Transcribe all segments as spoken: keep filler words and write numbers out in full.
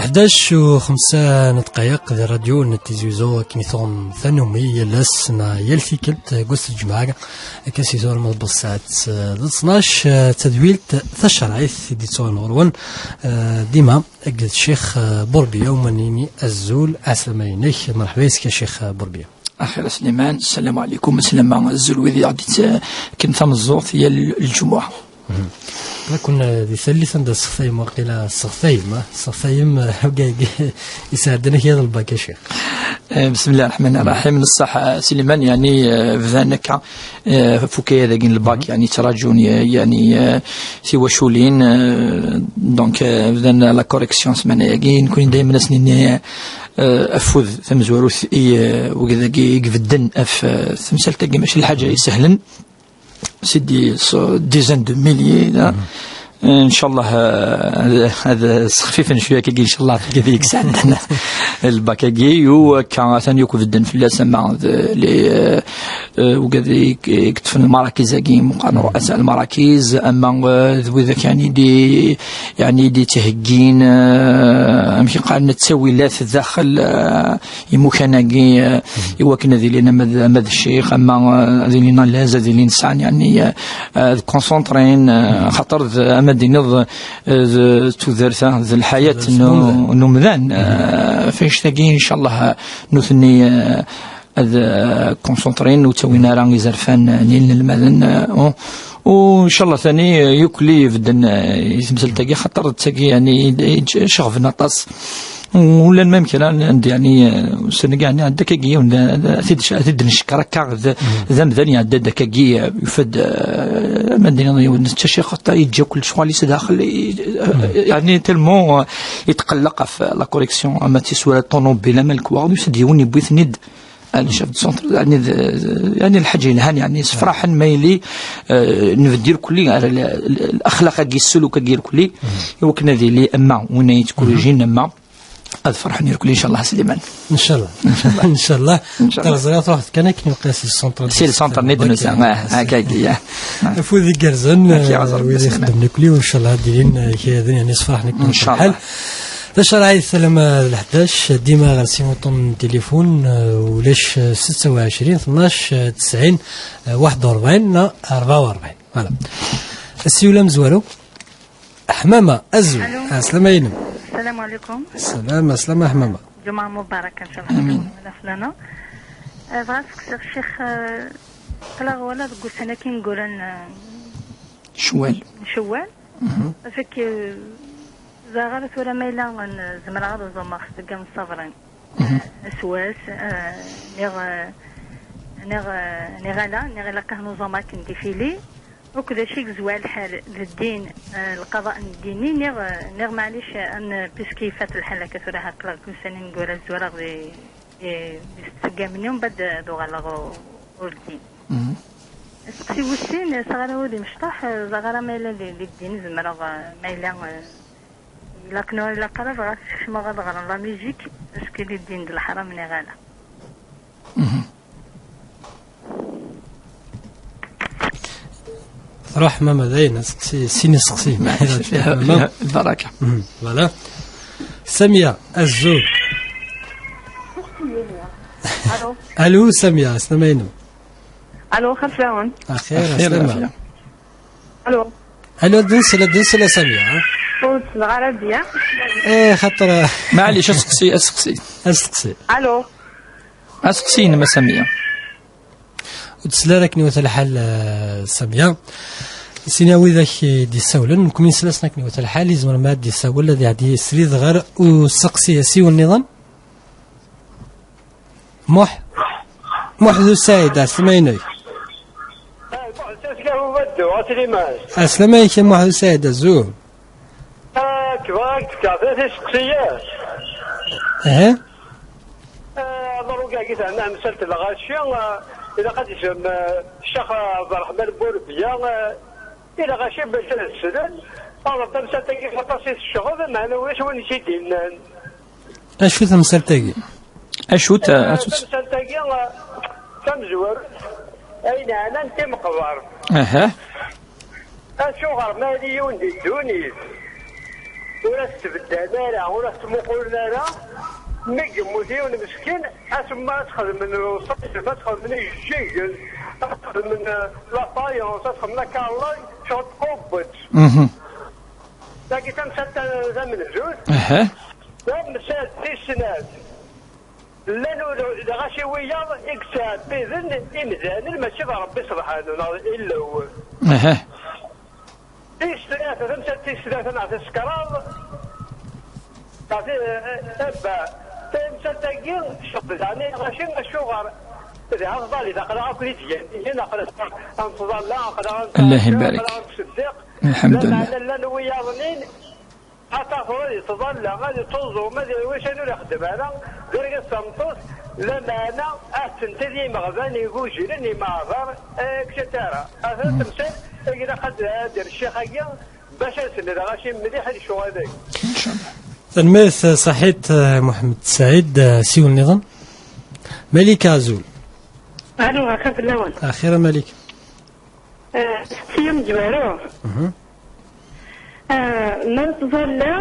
Ḥdac u xemsa n dqayeq di rradyu n Tizi Uzzu, akken i tuɣem tanumi yal ass neɣ yal tikkelt deg wass n lǧemɛa, akka si tura ma tewweḍ ssaɛet, eh, d ttnac, eh, d tadwilt tacerɛit i d-ittuɣalen ɣur-wen, eh, dima akked Ccix, eh, Burbiya, u ma nini azul, ɛeslama-inek, merḥba yes-k a Ccix, eh, Burbiya. Axir a Sliman, sslam ɛlikum, sslam azul wid i aɣ-d-ittaken tameẓẓuɣt yal lǧumuɛa. Akken, eh, di tallit anda sextayem, waqila sextayem, ah, sextayem, eh, wigagi isɛeddan akayad n lbak, a Ccix. Eh, bismillah ar-Rahman ar-Rahim. Ṣṣeḥ, eh, Sliman, yani, eh, bdan akka, eh, ɣef ukayad-agi n lbak, yani, ttraǧun, eh, yani, eh, tiwaculin, eh, donc, eh, bdan la correction ssmana-agi, nekni daymen asen-nini, eh, afud tamezwarut i, eh, wigad-agi i ibedden ɣef, eh, temsalt-agi, mačči lḥaǧa isehlen. C'est des, so-, dizaines de milliers, là. Inchallah, euh, ad, ad sexfifen cwiya kagi, inchallah, fi kadi yeksan lbak-agi, u akka atan yakk bedden fell-as, ama d les, euh, euh, wigad i, i yeṭṭfen lmarakiz-agi, meqqar ru'asa lmarakiz, ama, euh, d widak, yani, di, yani, di ttheggin, euh, amek i qqaren, ttawilat daxel, euh, imukan-agi, eh, i wakken ad ilin ama d, ama d ccix, ama, eh, ad ilin allaez, ad ilin sɛan, yani, eh, eh, ad koncentrin, eh, xaṭer d, ama d-tiniḍ, eh, d tudert-a, d lḥayat n, n umdan. Eh, f annect-agi, inchallah, eh, nutni, eh, ad, eh, koncentrin, ur ttawin ara izerfan, eh, n yinelmaden, eh, u, u inchallah tani, eh, yakk li ibedden, eh, i temsalt-agi, xaṭer d tagi, yani, i, i, ceɣben aṭas. Ulan ma kra, anda, yani, eh, ussan-agi, yani, ɛedda akkagi yiwen, eh, ad t-id-, ad t-id-neckeṛ akka, d, d amdan iɛedda-d akkagi, eh, yufa-d, eh, ma d-iniḍ yiwen, d taciqeṭ, yeǧǧa kull lecɣal-is daxel, i, eh, yani, tellement, eh, yetqelleq ɣef la correction, ama d tisura n ṭunubil, ama lekwaɣeḍ, yusa-d yiwen, yewwi-ten-id, eh, le chef de centre, yani, d, yani, lḥaǧa yelhan, yani, sefraḥen ma yili, eh, nbedd irkelli, ar l-, l-, laxlaq-agi, ssuluk-agi irkelli, i wakken ad yili, ama win ay yettkurujin, ama ad ferḥen irkelli, inchallah, Sliman. Inchallah. Inchallah. Inchallah. Ẓriɣ ad truḥeḍ kan akken iwqas si le centre. Si le centre-nni d-nusa, ah, akkagi, ah. Afud igerrzen, wid ixeddmen irkelli, inchallah, ad d-ilin, eh, ikayaden, yani, sefraḥen akken. Inchallah. Tacerɛit, alamma d leḥdac, dima ɣer sin wuṭṭunen n tilifun, eh, ulac, eh, setta u ɛecrin, tnac, eh, tesɛin, eh, waḥed u rebɛin, neɣ rebɛa u rebɛin. Voilà. Asiwel amezwaru. Ḥmama, azul. Alo. Ɛeslama-inem. Sslam ɛlikum. Sslam, ɛeslama a Ḥmama. Ǧumɛa mubaraka, inchallah. Amin. Ḥemmel aflana. Eh, bɣiɣ ad seqsiɣ ccix, eh, aql-aɣ wala deg ussan-agi ineggura n, eh, Cewwal. N Cewwal. Parce que, eh, ẓriɣ ara tura ma yella, eh, zemreɣ ad ẓumeɣ s deg Ṣṣabrin. Eh, s wass, eh, niɣ, eh, niɣ, eh, niɣ ala, niɣ ilaq ad nuẓum akken d ifili. Akk d acu i yezwar lḥal d ddin, eh, lqaḍa n ddin-nni, niɣ, eh, niɣ maɛlic, eh, an, puisque ifat lḥal akka tura, aql-aɣ deg ussan ineggura zwareɣ di, di, di setta ayyam-nni, umbeɛd, eh, ad uɣaleɣ u-, ur ddin. Asteqsi wis sin, eh, sɣaraw ad imecṭaḥ, eh, ẓriɣ ara ma yella di, di ddin zemreɣ, eh, ma yella, eh, ilaq neɣ ilaq ara bɣa ad skecmeɣ ad ɣren la musique, est-ce que di ddin d leḥram niɣ ala? Truḥ mama dayen, aseqsi, sin iseqsi. Fiha, fiha lbaraka. Voilà. Samia, azul. Alo. Alo, Samia, ɛeslama-inem. Alo, xef lawan. Axir, ɛeslama. Alo. Alo, ad nsel, ad nsel a Samia, ha? Ur ttleɣ ara bya. Eh, xaṭer. Maɛlic, aseqsi, aseqsi. Aseqsi. Alo. Aseqsi-inem a Samia. Ur tesli ara akken iwata lḥal, eh, Samia. Sin a widak i d-issawlen, nekni nesla-asen akken iwata lḥal, yezmer ma ad d-issawel, ad iɛeddi srid ɣer useqsi asiwel nniḍen. Muḥ-, Muḥ Usaɛid, ɛeslama-inek. Ah, Muḥ Usaɛid, ur beddu, a Sliman. Ɛeslama-ik a Muḥ Usaɛid, azul. Ah, kbɣa ad k-d-fkeɣ tlata iseqsiyen. Ehe. Ah, aḍar ugaɣ-it ɛni tamsalt n lɣaci, ah, ilaq ad ifhem, ah, Ccix Ɛebderreḥman Burbiya, ah, i lɣaci bac ad slen. Aḍar tamsalt-agi aṭas i tecɣeb, meɛna ulac win i tt-id-yennan. Acu tamsalt-agi? Acu ta-, acu t- Tamsalt-agi, eh, tamezwarut, ayen ɛnan timeqbar. Aha. Acuɣer ma yali yiwen di ddunit, Ur as-tbeddan ara, ur as-ttmuqulen ara. Mi yemmut yiwen meskin, asemma ad xedmen lewṣayef, ad xedmen ijeǧǧigen, ad xedmen, eh, la faïence, ad xedmen akerlay, ccɣel tqubbedt. Mhm. Dagi tamsalt ta-, tamenzut. Aha. Tamsalt tis snat. Llan ul-, lɣaci wiyaḍ i yettɛebbiden imdanen, mačči d Ṛebbi subḥanu, neɣ d Illu. Aha. Tis tlata, tamsalt tis tlata neɣ tis kraḍ, neɣ ti-, tabba, tamsalt-agi, tceɣɣeb daɣen i lɣaci, acuɣer? Diɣ aẓḍal-is, aql-aɣ akk d iǧǧigen, aql-aɣ ad nttẓalla, aql-aɣ ad Allah ibarik. Aql-aɣ ad nttseddiq. Lḥemdulillah. Lameɛna llan wiyaḍnin, ad tafeḍ ad yettẓalla, ad yettuẓum, ad yewwi can ur ixeddem ara, d argaz d tameṭṭut, lameɛna ad tent-, ad imeɣban, igujilen, imeɛḍar, et cetera. Atan temsal, ilaq ad, ad d-yerr ccix-agi, bac ad sen-, lɣaci mliḥ i lecɣal-agi. Inchallah. Tanemmirt, eh, Saḥit, eh, Muḥemmed Saɛid, eh, siwel niḍen. Malika, azul. Alo, axir fell-awen. Axir a Malika. Eh, seqsi amezwaru. Mhm. Eh, ma tẓalla,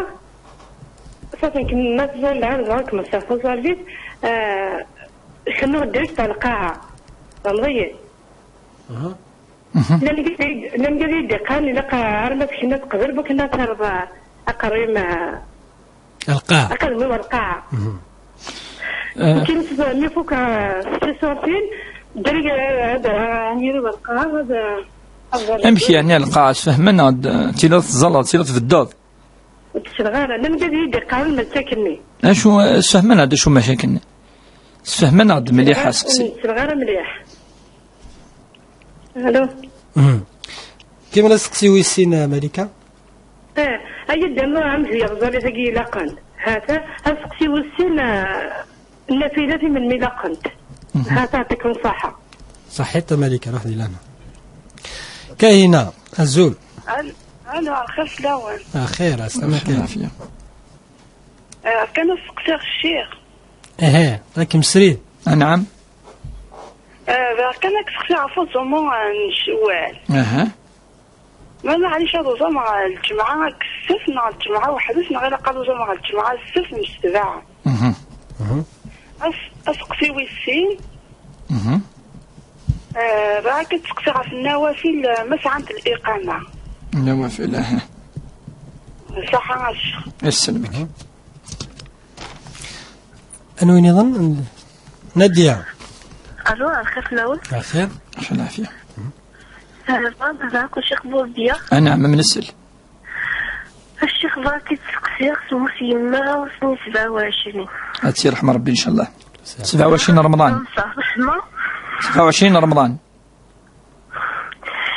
safi kem-, ma tẓalla, ad ẓer kem-, sa taẓallit, eh, cennuɣ direct ar lqaɛa. Tfehmeḍ-iyi? Aha. Mhm. Llan gad i d-iqqaren, ilaq arma tkenna teqbel, bu akken ad terreḍ aqerru-im, eh, Lqaɛa. Aqerru-im ar lqaɛa. Mhm. Eh, akken s-, mi fuk, eh, s tiṣurtin, dderya, eh, ad, eh, ad yiri ar lqaɛa, ad, eh, ad ẓer. Amek yeɛni lqaɛa? Sfehmen-aɣ-d, eh, tiliḍ tẓalleḍ, tiliḍ tbeddeḍ? Ur d-sleɣ ara, llan gad i d-iqqaren mačči akkenni. Acu, eh, sfehmen-aɣ-d acu mačči akkenni? Sfehmen-aɣ-d mliḥ, aseqsi. Ur d-sleɣ ara mliḥ. Alo. Mhm. Kemmel aseqsi wis sin, a Malika. Eh, ay addamu am ju yeɣẓali tagi ilaqen. Hata, aseqsi wis sin, eh, nnafila ti melmi ilaqent. Mhm. Hata, yɛṭikum ṣṣaḥa. Ṣaḥit a Malika, ruḥ di lana. Kahina, azul. Al-, alo, axir fell-awen. Axir, aslama kan. Lɛafya. Eh, kan ad seqsiɣ ccix. Ehe, akem srid. Anɛam. Eh, bɣiɣ kan ad k-seqsiɣ ɣef uẓumu, eh, n Cewwal. Aha. Ma maɛlic ad uẓumeɣ ɣer lǧemɛa akked ssebt neɣ lǧemɛa weḥd-s neɣ ilaq ad uẓumeɣ ɣer lǧemɛa ssebt msebɛa? Mhm. Mhm. As-, aseqsi wis sin. Mhm. Eh, bɣiɣ ad k-id-seqsiɣ ɣef nnawafil, eh, ma sɛant liqama. Nnawafil, aha. Ṣaḥa a ccix. Yesselmek. Mhm. Anwa niḍen? Nadia. Alo, axir fell-awen. Axir. Lɛafya. Eh, bɣiɣ ad hedreɣ akked Ccix Burbiya. Anɛam, am nesel. Ccix, bɣiɣ ad k-id-seqsiɣ, temmut yemma ass n sebɛa u ɛecrin. Ad tt-yerḥem Rebbi, incallah. Sebɛa u ɛecrin Remḍan. Sebɛa u ɛecrin Remḍan.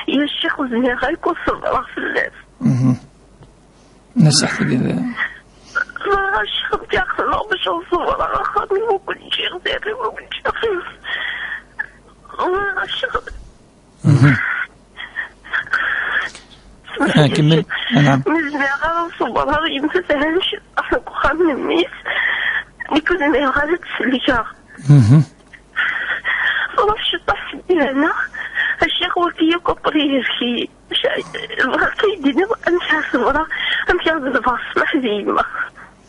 Ya ccix, ur zmireɣ ara ad ṣebreɣ fell-as. Mhm. Nna Saḥit d- Ma ccix, ad tt-xedmeɣ bac ad ṣebreɣ, axaṭer ur ken-ǧǧiɣ, diri ur ken-ǧǧiɣ. Ma ccix. Mhm. Ah, kemmel. Anɛam. Ur zmireɣ ara ad ṣebreɣ, yemma tɛac deg uxxam n mmi-s, nekk ur zmireɣ ara ad tt-sellkeɣ. Mhm. Ṛuḥ ciṭuḥ seg-i hana, a ccix, wagi yakk après yebki. Bɣiɣ kan ad d-tiniḍ amek ara ṣebreɣ, amek ara ḍelbeɣ ssmaḥ di yemma.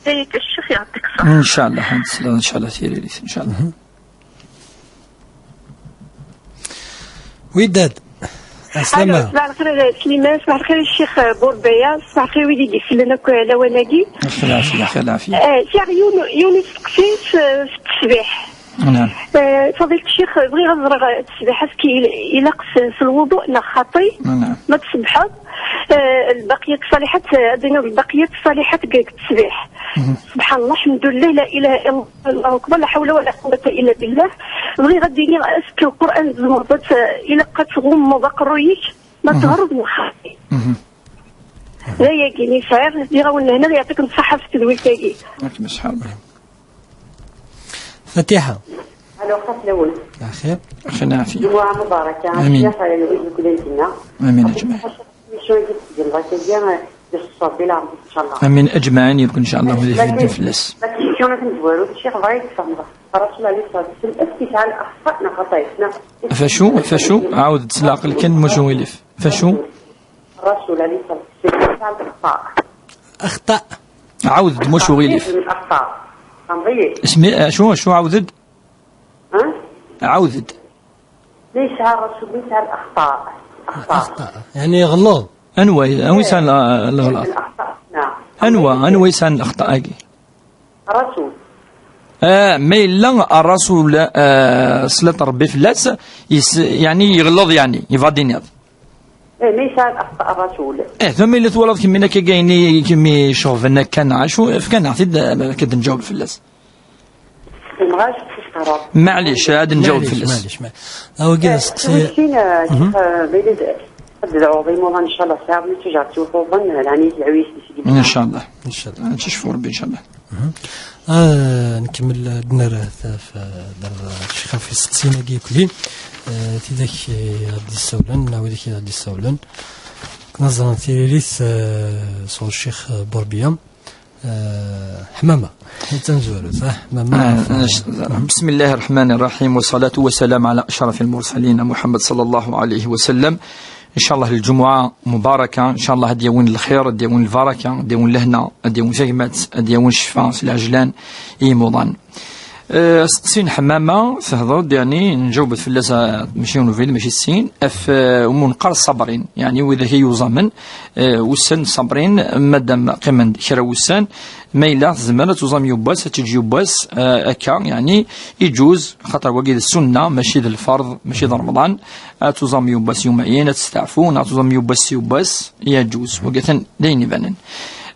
Yak a ccix, yɛṭik ṣṣeḥḥa. Incallah, ad nesleɣ, incallah, tiririt, incallah. Mhm. Widad. Aslama. Alo, ṣbaḥ lxir a Sliman, ṣbaḥ lxir a ccix Burbeya, ṣbaḥ lxir wid i d-isellen akk lawan-agi. Lxir, lɛafya, lxir, lɛafya. Eh, sɛiɣ yiwen, yiwen usteqsi s, s ttesbiḥ. Naɛam. Eh, fadilat ccix, bɣiɣ ad ẓreɣ, eh, ttesbiḥ, est-ce que il-, ilaq s, s lwuḍuء neɣ xaṭi? Naɛam. Ma tsebbḥeḍ, eh, lbaqiyat ṣṣaliḥat, eh, ad d-tiniḍ lbaqiyat ṣṣaliḥat deg, deg ttesbiḥ. Mhm. Subḥan Llah, ḥemdu Llah, la ilaha illa Llah, Allahu akbar, la ḥawla wa la quwwata illa billah. Bɣiɣ ad d-iniɣ, est-ce que Lqur'an tzemreḍ ad t-, ilaq ad tɣummeḍ aqerruy-ik ma, mhm, tɣerreḍ neɣ xaṭi? Mhm. D ayagi i sɛiɣ, diɣ-awen lehna, yeɛṭikum ṣṣeḥḥa ɣef tedwilt-agi. Akken ṣṣeḥḥa. Fatiḥa. Alo, xas lawen. Axir. Axir, lɛafya. Jumuɛa mubaraka. Amin. Ccix, eh, yewwi-d lǧenna. Amin, aǧmaɛin. Acu i d-tgeḍ akka, eh, di ṣṣur, di leɛmer, incallah. Amin, aǧmaɛin, yebɣu, incallah, wid ifedden fell-as. La question tamezwarut, ccix, bɣiɣ ad tfehmeḍ. Ṛṛasul ɛalayhi ṣṣalatu wassalam, est-ce que yesɛa lexṭa neɣ xaṭi? Ɣef acu? Ɣef acu? Ɛawed-d s leɛqel kan, mačči ilif. Ɣef acu? Ṛṛasul ɛalayhi ṣṣalatu wassalam, yesɛa lexṭa. Axṭa. عاود، مش غيليف. من الأخطاء. فهمتي؟ اسمي، آه، شو، شو عاودد؟ ها؟ عاودد. ليس على الرسول، ليس على الأخطاء. أخطاء. أخطاء. يعني يغلط. أنوي، أنوي سان ال-، الغلط. الأخطاء. نعم. أنوي، أنوي سان الأخطاء أكي. الرسول. آه، ما إلا الرسول، آه، صلاة ربي فلاس، يس-، يعني يغلط، يعني يفادينيض. إيه، ما يسأل أخطاء الرسول. إيه، ثم إلا تولد كمينا كايني كمي شوفنا كان عاشو، فكان عتيد، آه، كد نجاوب فلاس. ما بغاش تستغرب. معليش، عاد نجاوب معليش، فلاس. معليش، معليش. هو كده آه، سقسي. شوفي، شتينا، شيخ، آه، بيلي تدعو ضيموضة إن شاء الله، صعب نتوجع تشوفوا ظن، يعني، العويس اللي سيدي. إن شاء الله. إن شاء الله. آه، تشفوا ربي إن شاء الله. آه، نكمل دنر في دار الشيخ في سقسينا كيكولي. آه، تيدك، آه، غادي يسولن، نعاودك غادي يسولن. كنا زرنا تيريريس، آه، صور الشيخ بوربيا. آه، حمامة. حيت تنزورو، صح؟ حمامة. آه، نش-، بسم الله الرحمن الرحيم، والصلاة والسلام على أشرف المرسلين محمد صلى الله عليه وسلم. إن شاء الله الجمعة مباركة، إن شاء الله هاد يوين الخير، هاد يوين البركة، هاد يوين الهنا، هاد يوين ثقمات، هاد يوين الشفاء، سي العجلان، إي موضان. آه، ستين حمامة تهضر، يعني نجاوب في اللسة ماشي نوفيل، ماشي السين، أف، آه، ومنقر الصابرين، يعني وإذا هي يوزامن، آه، وسن صابرين، مادام قيمن كرا وسن، ما إلا تزمر توزام يوباس، تجي يوباس، آه، أكا، يعني يجوز، خاطر وقيد السنة، ماشي ذا الفرض، ماشي ذا رمضان، آه، توزام يوباس يوم عيين، تستعفون، آه، توزام يوباس، يوباس، يجوز، وقيثن دين يبانن.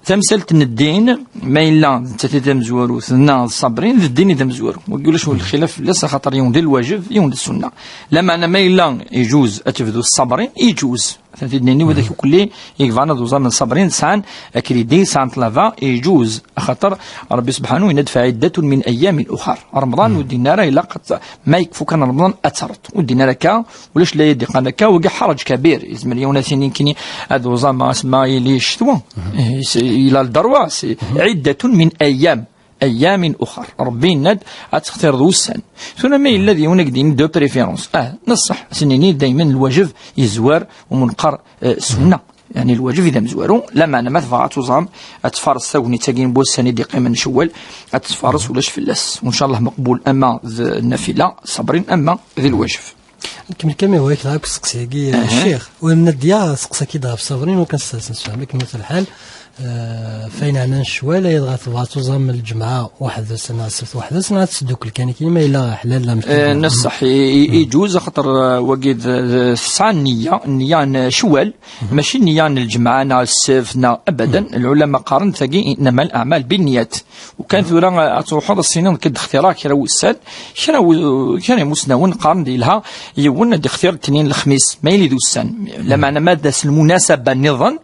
Tamsalt n ddin, ma yella d tati tamezwarut, neɣ d ṣṣabrin, d ddin i d amezwaru. Wagi ulac الخلاف fell-as, axaṭer yiwen d lwajeb, yiwen d ssunna. Lameɛna ma yella ijuz ad tebdu ṣṣabrin, ijuz. Atan tidnin-nni, widak akk-lli yebɣan ad uẓamen ṣṣabrin, sɛan akridi, sɛan ṭṭlaba, ijuz. Axaṭer Ṛebbi subḥanu yenna-d: فعدة من أيام أخر. Remḍan ur d-yenni ara ilaq ad t-, ma yekfu kan Remḍan ad terreḍ. Ur d-yenni ara akka, ulac la yeqqaren akka, wagi ḥaraǧ kabir. Yezmer yiwen ad t-yini nekkini ad uẓameɣ asma yili ccetwa. Eh, c'est, il a le droit, c'est عدة من أيام، أيام أخر. Ṛebbi yenna-d ad textireḍ ussan. Tura ma yella d yiwen ad k-d-yini de préférence. Ah, neṣṣeḥ, ad s-nini daymen lwajeb yezwar umenqar, eh, sunna. Yeɛni lwajeb i d amezwaru, lameɛna ma tebɣa ad tuẓam, ad tfares tagnit-agi n wussan i d-yeqqimen n Cewwal, ad tfares ulac fell-as. Wa ncallah meqbul ama d nnafila, ṣṣabrin, ama d lwajeb. Nkemmel kan, ma yehwa-yak dɣa akk sseqsi-agi, Ccix. Ur nenna d ya seqsa-k-id ɣef ṣṣabrin, ur kan s-, s-, nessefhem akken ur telḥal. Eh, fayen ɛnan ccwal, ay dɣa tebɣa tuẓam lǧemɛa weḥd-s, neɣ ssebt weḥd-s, neɣ ad tesdukkel kan akken, ma yella ḥlal, la meckil. Eh, neṣṣeḥ, i, i, iǧuz, axaṭer, eh, wagi d, d, tesɛa nniya, nniya n ccwal, mačči nniya n lǧemɛa neɣ ssebt neɣ abadan. Lɛulama qqaren tagi, إنما الأعمال بالنيات. Ukan tura, eh, ad truḥeḍ ad s-tiniḍ nekk ad d-xtireɣ kra wussan, kra w-, kra imusnawen qqaren-d yelha yiwen ad d-ixtir ttnin lexmis, ma yili d ussan. Lameɛna ma d-as lmunasaba nniḍen,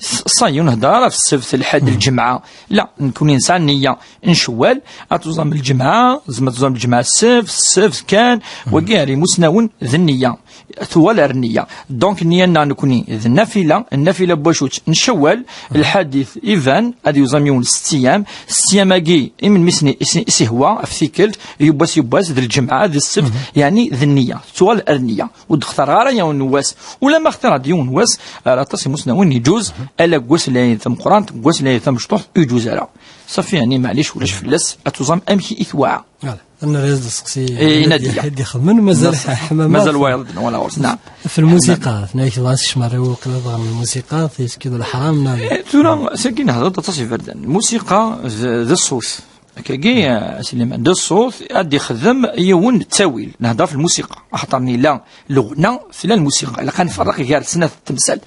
s-, ṣayi ur nhedder ara ɣef ssebt, lḥad, lǧemɛa. La, nekkni nesɛa nniya n ccwal, ad tuẓam lǧemɛa, tzemreḍ tuẓam lǧemɛa ssebt, ssebt kan, wagi ar imusnawen d nniya. Tuɣal ar nniya. Donc, nniya-nneɣ nekkni d nnafila, nnafila n wacu-tt? N ccwal, lḥadit iban, ad yuẓam yiwen sett iyam, sett iyam-agi, imen mi sen-, i s-, i s-ihwa, ɣef tikkelt, yiwwas, yiwwas, d lǧemɛa, d ssebt, yeɛni d nniya. Tuɣal ar nniya. Ur d-xtareɣ ara yiwen n wass. Ula ma xtireɣ-d yiwen n wass, ar aṭas imusnawen iǧuz, ala deg wass n lɛid tameqqrant, deg wass n lɛid tamecṭuḥt, ur iǧuz ara. Ṣafi, yeɛni, maɛlic, ulac fell-as, ad tuẓam amek i twaɛa. Voilà. Ad nerr-as-d aseqsi. Eh, i Nadia. Ad ixemmen, mazal ḥmama. Mazal wayeḍ, wala ɣur-s, naɛam. Fi lmusiqa, tenna-yak tebɣa ad tekcem ɣer waqila dɣa n lmusiqa, tiskid leḥram, neɣ? Eh, tura, sagi nehḍer-d aṭas iberdan. Lmusiqa d, d ṣṣut. Akkagi, eh, a Sliman, d ṣṣut ad d-ixdem yiwen ttawil. Nehḍer fi lmusiqa. Axaṭer nila lɣna, tella lmusiqa. Ilaq ad nferreq gar snat temsal.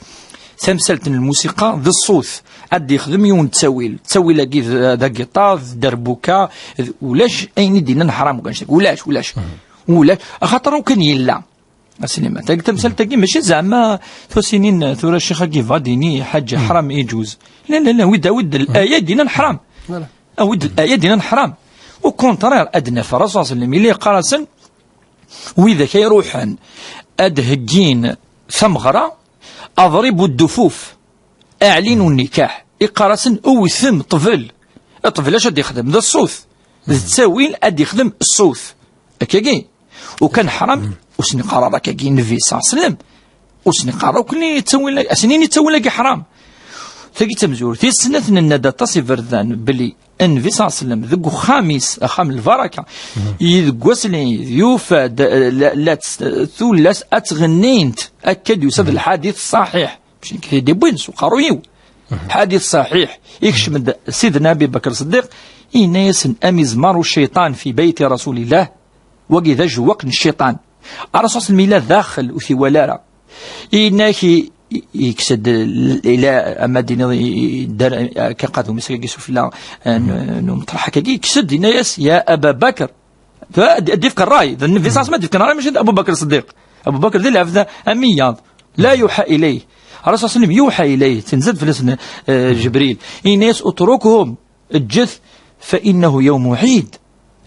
Tamsalt n lmusiqa d ṣṣut. Ad d-ixdem yiwen ttawil. Ttawil-agi d, d agiṭar, d derbuka, d, ulac ayen i d-yennan ḥram, ulac, ulac, ulac. Ulac. Axaṭer ukan yella. A Sliman, tagi tamsalt-agi mačči zeɛma tusinin tura ccix-agi vadini ḥaǧa ḥram iǧuz. La, la, la, wid, wid, l-aya d-yennan ḥram. Voilà. Awid, aya d-yennan ḥram. Au contraire, ad naf Rasul sallam, yella yeqqar-asen, widak ay ruḥen ad heggin tameɣra, aḍribu ddufuf, aɛlinu nnikaḥ. Iqqar-asen, wtem ṭṭbel. Ṭṭbel acu ad yexdem? D ṣṣut. D ttawil ad yexdem ṣṣut. Akkagi. Ukan ḥram, ur sen-iqqar ara akkagi Nnbi ṣalla Llahu ɛalayhi wa sallam. Ur sen-iqqar ara ukan ttawil, a sen-ini ttawil-agi ḥram. Tagi d tamezwarut. Tis snat, nenna-d aṭas iberdan belli Nnbi ṣalla Llahu ɛalayhi wa sallam deg uxxam-is, axxam n lbaraka, i deg wass n Lɛid, yufa-d, eh, la, la ts-, tullas ad ɣennint, akka d-yusa d lḥadit ṣaḥiḥ. Mačči nekk i d-wwin s uqerruy-iw. Ḥadit ṣaḥiḥ. Ikcem-d Sidna Abi Bakr Ṣeddiq, yenna-yasen: "Amizmaru cciṭan fi bayti Rasulillah." Wagi d ajewwaq n cciṭan. Rasul ṣalla Llahu ɛalayhi wa sallam yella daxel, ur t-iwala ara. Yenna-ak i, i, yekkes-d l-, ila ama d-iniḍ i, i, dar, akka qadum, is-, agi sufella, eh, n, n umeṭreḥ akkagi, yekkes-d, yenna-yas: "Ya Aba Bakr." Ad, ad d-ifk ṛṛay, d Nnbi ṣalla Llahu ɛalayhi wa sallam ad d-ifk ṛṛay, mačči d Abu Bakr Ṣeddiq. Abu Bakr d lɛebd amiyaḍ. La yuḥa ilayh. Rasul ṣalla Llahu ɛalayhi wa sallam yuḥa ilayh, tenzad fell-as, eh, Ǧebril. Yenna-yas: "Utrukhum." Eǧǧet, fa innahu yawmu ɛid.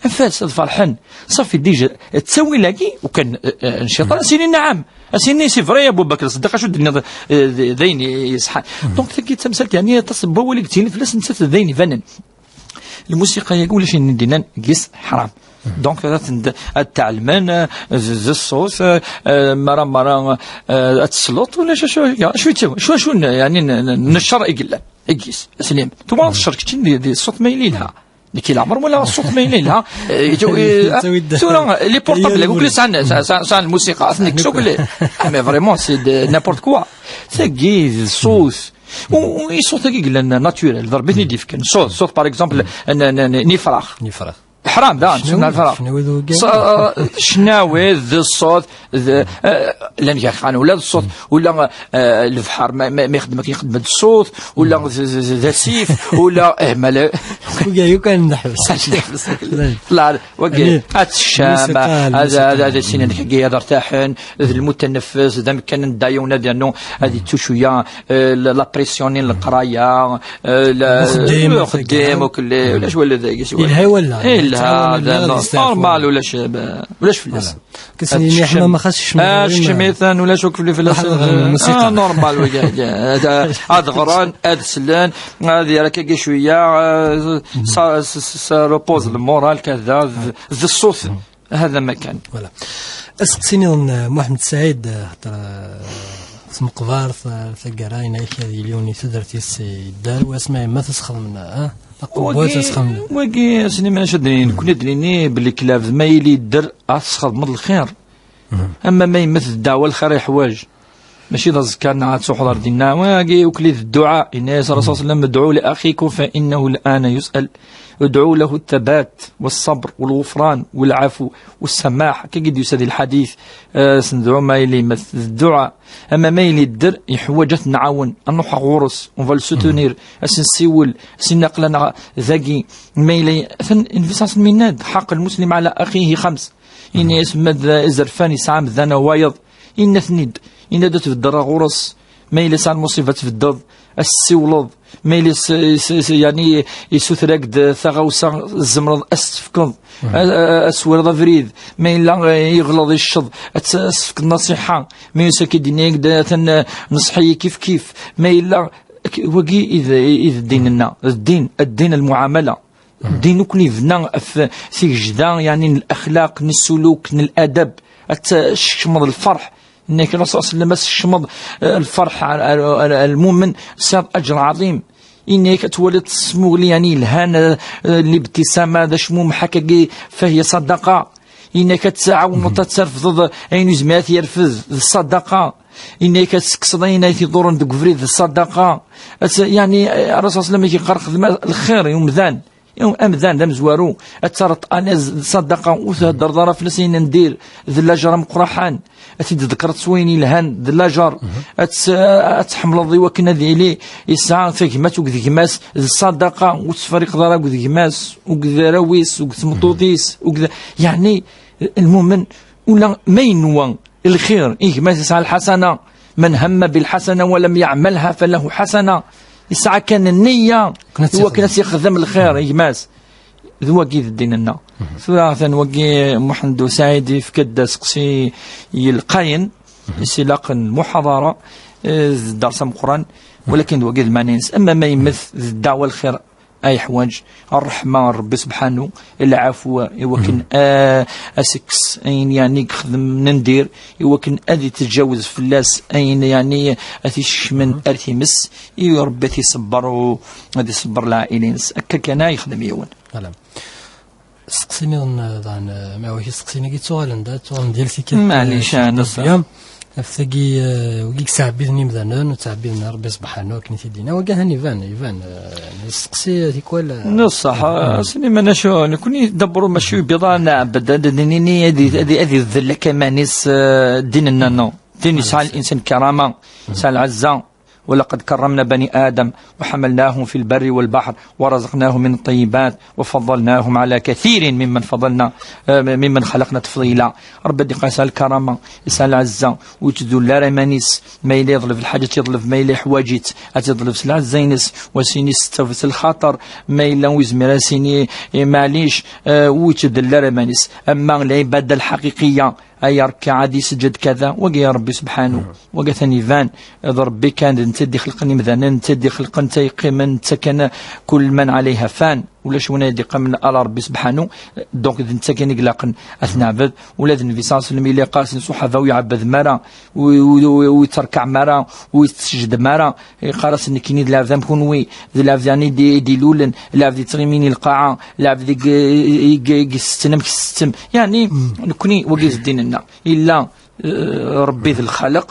Anef-as ad ferḥen. Ṣafi, déjà, ttawil-agi, ukan, eh, eh, n cciṭan, ad s-yini naɛam. Ad s-yini c'est vrai, Abu Bakr Ṣeddiq, acu d-tenniḍ, eh, d, d ayen i, i ṣeḥḥan. Donc, tagi d tamsalt, yeɛni, aṭas n wawal i yettili fell-as, nettat d ayen ibanen. Lmusiqa-agi, ulac ayen i d-yennan deg-s ḥram. Donc, ad ten-, ad tɛelmen, eh, d, d ṣṣut, eh, eh, mara, mara, eh, ad tesleḍ, ulac acu, acu, acu, acu, acu, yeɛni, n, n, n ccer i yellan. Deg-s, aslim. Twalaḍ ccer keččini di, di ṣṣut ma yella yelha. Nekk leɛmer walaɣ ṣṣut ma yella yelha. Eh, tu-, eh, tura, les portables, akk sɛan, sɛan, sɛan, sɛan lmusiqa, ad ten-nekkes akk. Ah, mais vraiment, c'est de n'importe quoi. Tagi, d ṣṣut. U, u, i ṣṣut-agi yellan naturel, d Rebbi i ten-id-yefkan. Ṣṣut, ṣṣut, par exemple, n, n, n, n ifrax. N ifrax. Ḥram, da, ccnawi, ccnawi d wigad. Ccnawi, d ṣṣut, d, eh, llan gar xan, ula d ṣṣut, ula, eh, lebḥer, ma, ma, ma ixeddem akken, ixeddem d ṣṣut, ula d, d, d, d asif, ula, eh, ma la. Wigad, yukan neḥbes. Neḥbes. Ṭṭla-, wagi, ad teččam, ad, ad, ad issinen deg-i ad rtaḥen, d lmutaneffes, d amkan n ddayew, ad yernu, ad yettu cwiya, eh, la, la pression n leqraya, eh, la, uxeddim, uxeddim, akk lli, ulac wala dagi s wala. Yelha wala? Yelha, yelha, d normal, ulac, ulac fell-as. Voilà. Ad teččem. Ḥmama xas kecmen, ad teččem itan, ulac akk fell-, fell-as. Ad ɣren lmusiqa. Ah, normal, wagi, ad, ad ɣren, ad slen, ad yerr akka cwiya, eh, ça, ça, ça repose le moral, kada, d, d ṣṣut. هذا ما كان. Voilà. Aseqsi nniḍen, eh, Muḥemmed Saɛid, eh, xaṭer, eh, s meqbert, eh, taggara, yenna-ak ad yili win i tudert-is yedder, wasmi yemma tesxedmen, eh, taqewwet, wagi, ad tesxedmen. Wagi, asni ma acu d-nini, nekkni ad d-nini belli clave ma yili yedder, ad tesxedmeḍ lxir. Ama ma yemmet d ddeɛwa lxir yeḥwaǧ. Mačči d aẓekka neɣ ad truḥeḍ ar dinna. Wagi ukli d dduɛa. Yenna-yas Rasul sallam: "Udɛu li axikum fa innahu l-ana yus'al." Udɛu lahu ttabat, wa ṣṣabr, wa lɣufran, wa lɛafu, wa ssamaḥ. Akka i d-yusa di lḥadit. Eh, s nedɛu ma yili yemmet d dduɛa. Ama ma yili yedder, yeḥwaǧ ad t-nɛawen. Ad nruḥ ɣur-s. On va le soutenir. Ad s-nsiwel. Ad s-nini aql-aneɣ dagi. Ma yili, atan, Nnbi ṣalla Llahu ɛalayhi wa sallam yenna-d: "Ḥaqq lmuslim ɛala axihi xams." Yenna-yas ma d izerfan yesɛa amdan wayeḍ, yenna-ten-id. Yenna-d ad tbeddeḍ ɣur-s. Ma yella yesɛa lmuṣiba ad tbeddeḍ, ad s-ssiwleḍ. Ma yella s-, s-, s-, yeɛni yessuter-ak-d taɣawsa, tzemreḍ ad s-tt-tefkeḍ. A, a, a, ad s-twaliḍ abrid. Ma yella, eh, yeɣleḍ yecceḍ, ad s-, ad s-tefkeḍ nasiḥa. Ma yusa-k-id yenna-yak-d atan, eh, neṣḥ-iyi kif kif. Ma yella, k-, wagi i d, i d ddin-nneɣ. D ddin, ddin lmuɛamala. Ddin akk yebna ɣef tigejda, yeɛni n lexlaq, n ssuluk, n ladab. Ad teskecmeḍ lferḥ. Yenna-k Rasul sallam, ad teskecmeḍ, eh, lferḥ ar, ar, ar, ar lmumen, tesɛiḍ aǧer ɛḍim. Yenna-k ad twaliḍ s tmuɣli, yeɛni yelhan, eh, eh, libtisama, d acmumeḥ akkagi, fahiya ṣadaqa. Yenna-k ad tɛawneḍ ad terfdeḍ ayen ur yezmir ad t-yerfed, d ṣadaqa. Yenna-k ad tekkseḍ ayen ay t-iḍurren deg ubrid, d ṣadaqa. Ad t-, yeɛni, eh, Rasul sallam i k-yeqqar xdem lxir i umdan. Amdan d amezwaru, ad terreḍ à l'aise d ṣadaqa, ur theddreḍ ara fell-as ayen n dir, d lajer ameqqraḥan, ad t-id-tḍekkreḍ s wayen yelhan, d lajer, ad t-, ad tḥemmleḍ i wakken ad yili yesɛa tagmat akked gma-s, d ṣadaqa, ur tefriqeḍ ara akked gma-s, akked arraw-is, akked tmeṭṭut-is, akked, yeɛni, lmumen, ula ma yenwa lxir i gma-s yesɛa lḥasana, من هم بالحسنة ولم يعملها فله حسنة. Yesɛa kan nniya i wakken ad s-yexdem lxir i gma-s. D wagi d ddin-nneɣ. Tura atan wagi Muḥend U Saɛid yefka-d aseqsi yelqayen, i s-ilaqen lmuḥaḍara, eh, d dders ameqqran, walakin d wagi d lmeɛna-ines. Ama ma yemmet d ddeɛwa lxir, ay ḥwaǧ ṛṛeḥma n Ṛebbi subḥanu, lɛafwa, i wakken a, a s-ikkes ayen yeɛni yexdem n ndir, i wakken ad itǧawez fell-as ayen yeɛni ad t-isekcmen ar times, i Ṛebbi ad t-iṣebber u ad iṣebber lɛaila-ines. Akka kan ay yexdem yiwen. Voilà. Steqsi nniḍen, eh, daɣen, eh, ma wi isteqsin-agi ttuɣalen da, ttuɣalen d yal tikkelt, maɛlic, eh, ah, neṣṣa. Ɣef tagi, eh, wigi yettɛebbiden imdanen, ur ttɛebbiden Ṛebbi subḥanu, akken i t-id-yenna. Wagi han iban, iban, eh, nesteqsi tikwal, eh, neṣṣaḥ, eh, Sliman, acu, nekni d abṛu mačči biḍa nɛebbed, ad d-nini, ad i-, ad i-, ad iddel akka iman-is, eh, ddin-nneɣ, no. Ddin yesɛa l'insan karama, yesɛa lɛezza. ولقد كرمنا بني آدم وحملناهم في البر والبحر ورزقناهم من الطيبات وفضلناهم على كثير ممن فضلنا، آه، ممن خلقنا تفضيلا. Ṛebbi ad iqas lkarama, yesɛa lɛezza, ur yettdulli ara iman-is. Ma yella yeḍleb lḥaǧa, ad tt-yeḍleb, ma yella yeḥwaǧ-itt, ad tt-yeḍleb s lɛezza-ines, wa s-ini s ttawet lxaṭer, ma yella ur yezmir ad s-ini, eh, maɛlic, eh, ur yettdulli ara iman-is. Ama lɛibada lḥaqiqiya, ay rkaɛ ad iseǧǧed kada, wagi ya Ṛebbi subḥanu, wagi atan iban, d Ṛebbi kan, d netta i d-ixelqen imdanen, netta i d-ixelqen, netta yeqqimen, netta kan, kul man ɛalayha fan, ulac win ay d-iqqimen ala Ṛebbi subḥanu, donc d netta kan i ilaqen ad t-neɛbed, ula d Nnbi ṣalla Llahu ɛalayhi wa sallam yella yeqqar-asen ṣṣuḥaba ur iɛebbed mara, ur, ur, ur, ur yetterkaɛ mara, ur yettesejdem ara, Yeqqar-asen, nekkini d lɛebd am kunwi, d lɛebd yeɛni i d-, i d-ilulen, lɛebd yettɣimin i lqaɛa, lɛebd i g-, i g-, i isetten amek tsettem. Yeɛni, nekkni, wagi d ddin-nneɣ. Illa, eh, Ṛebbi d lxaliq,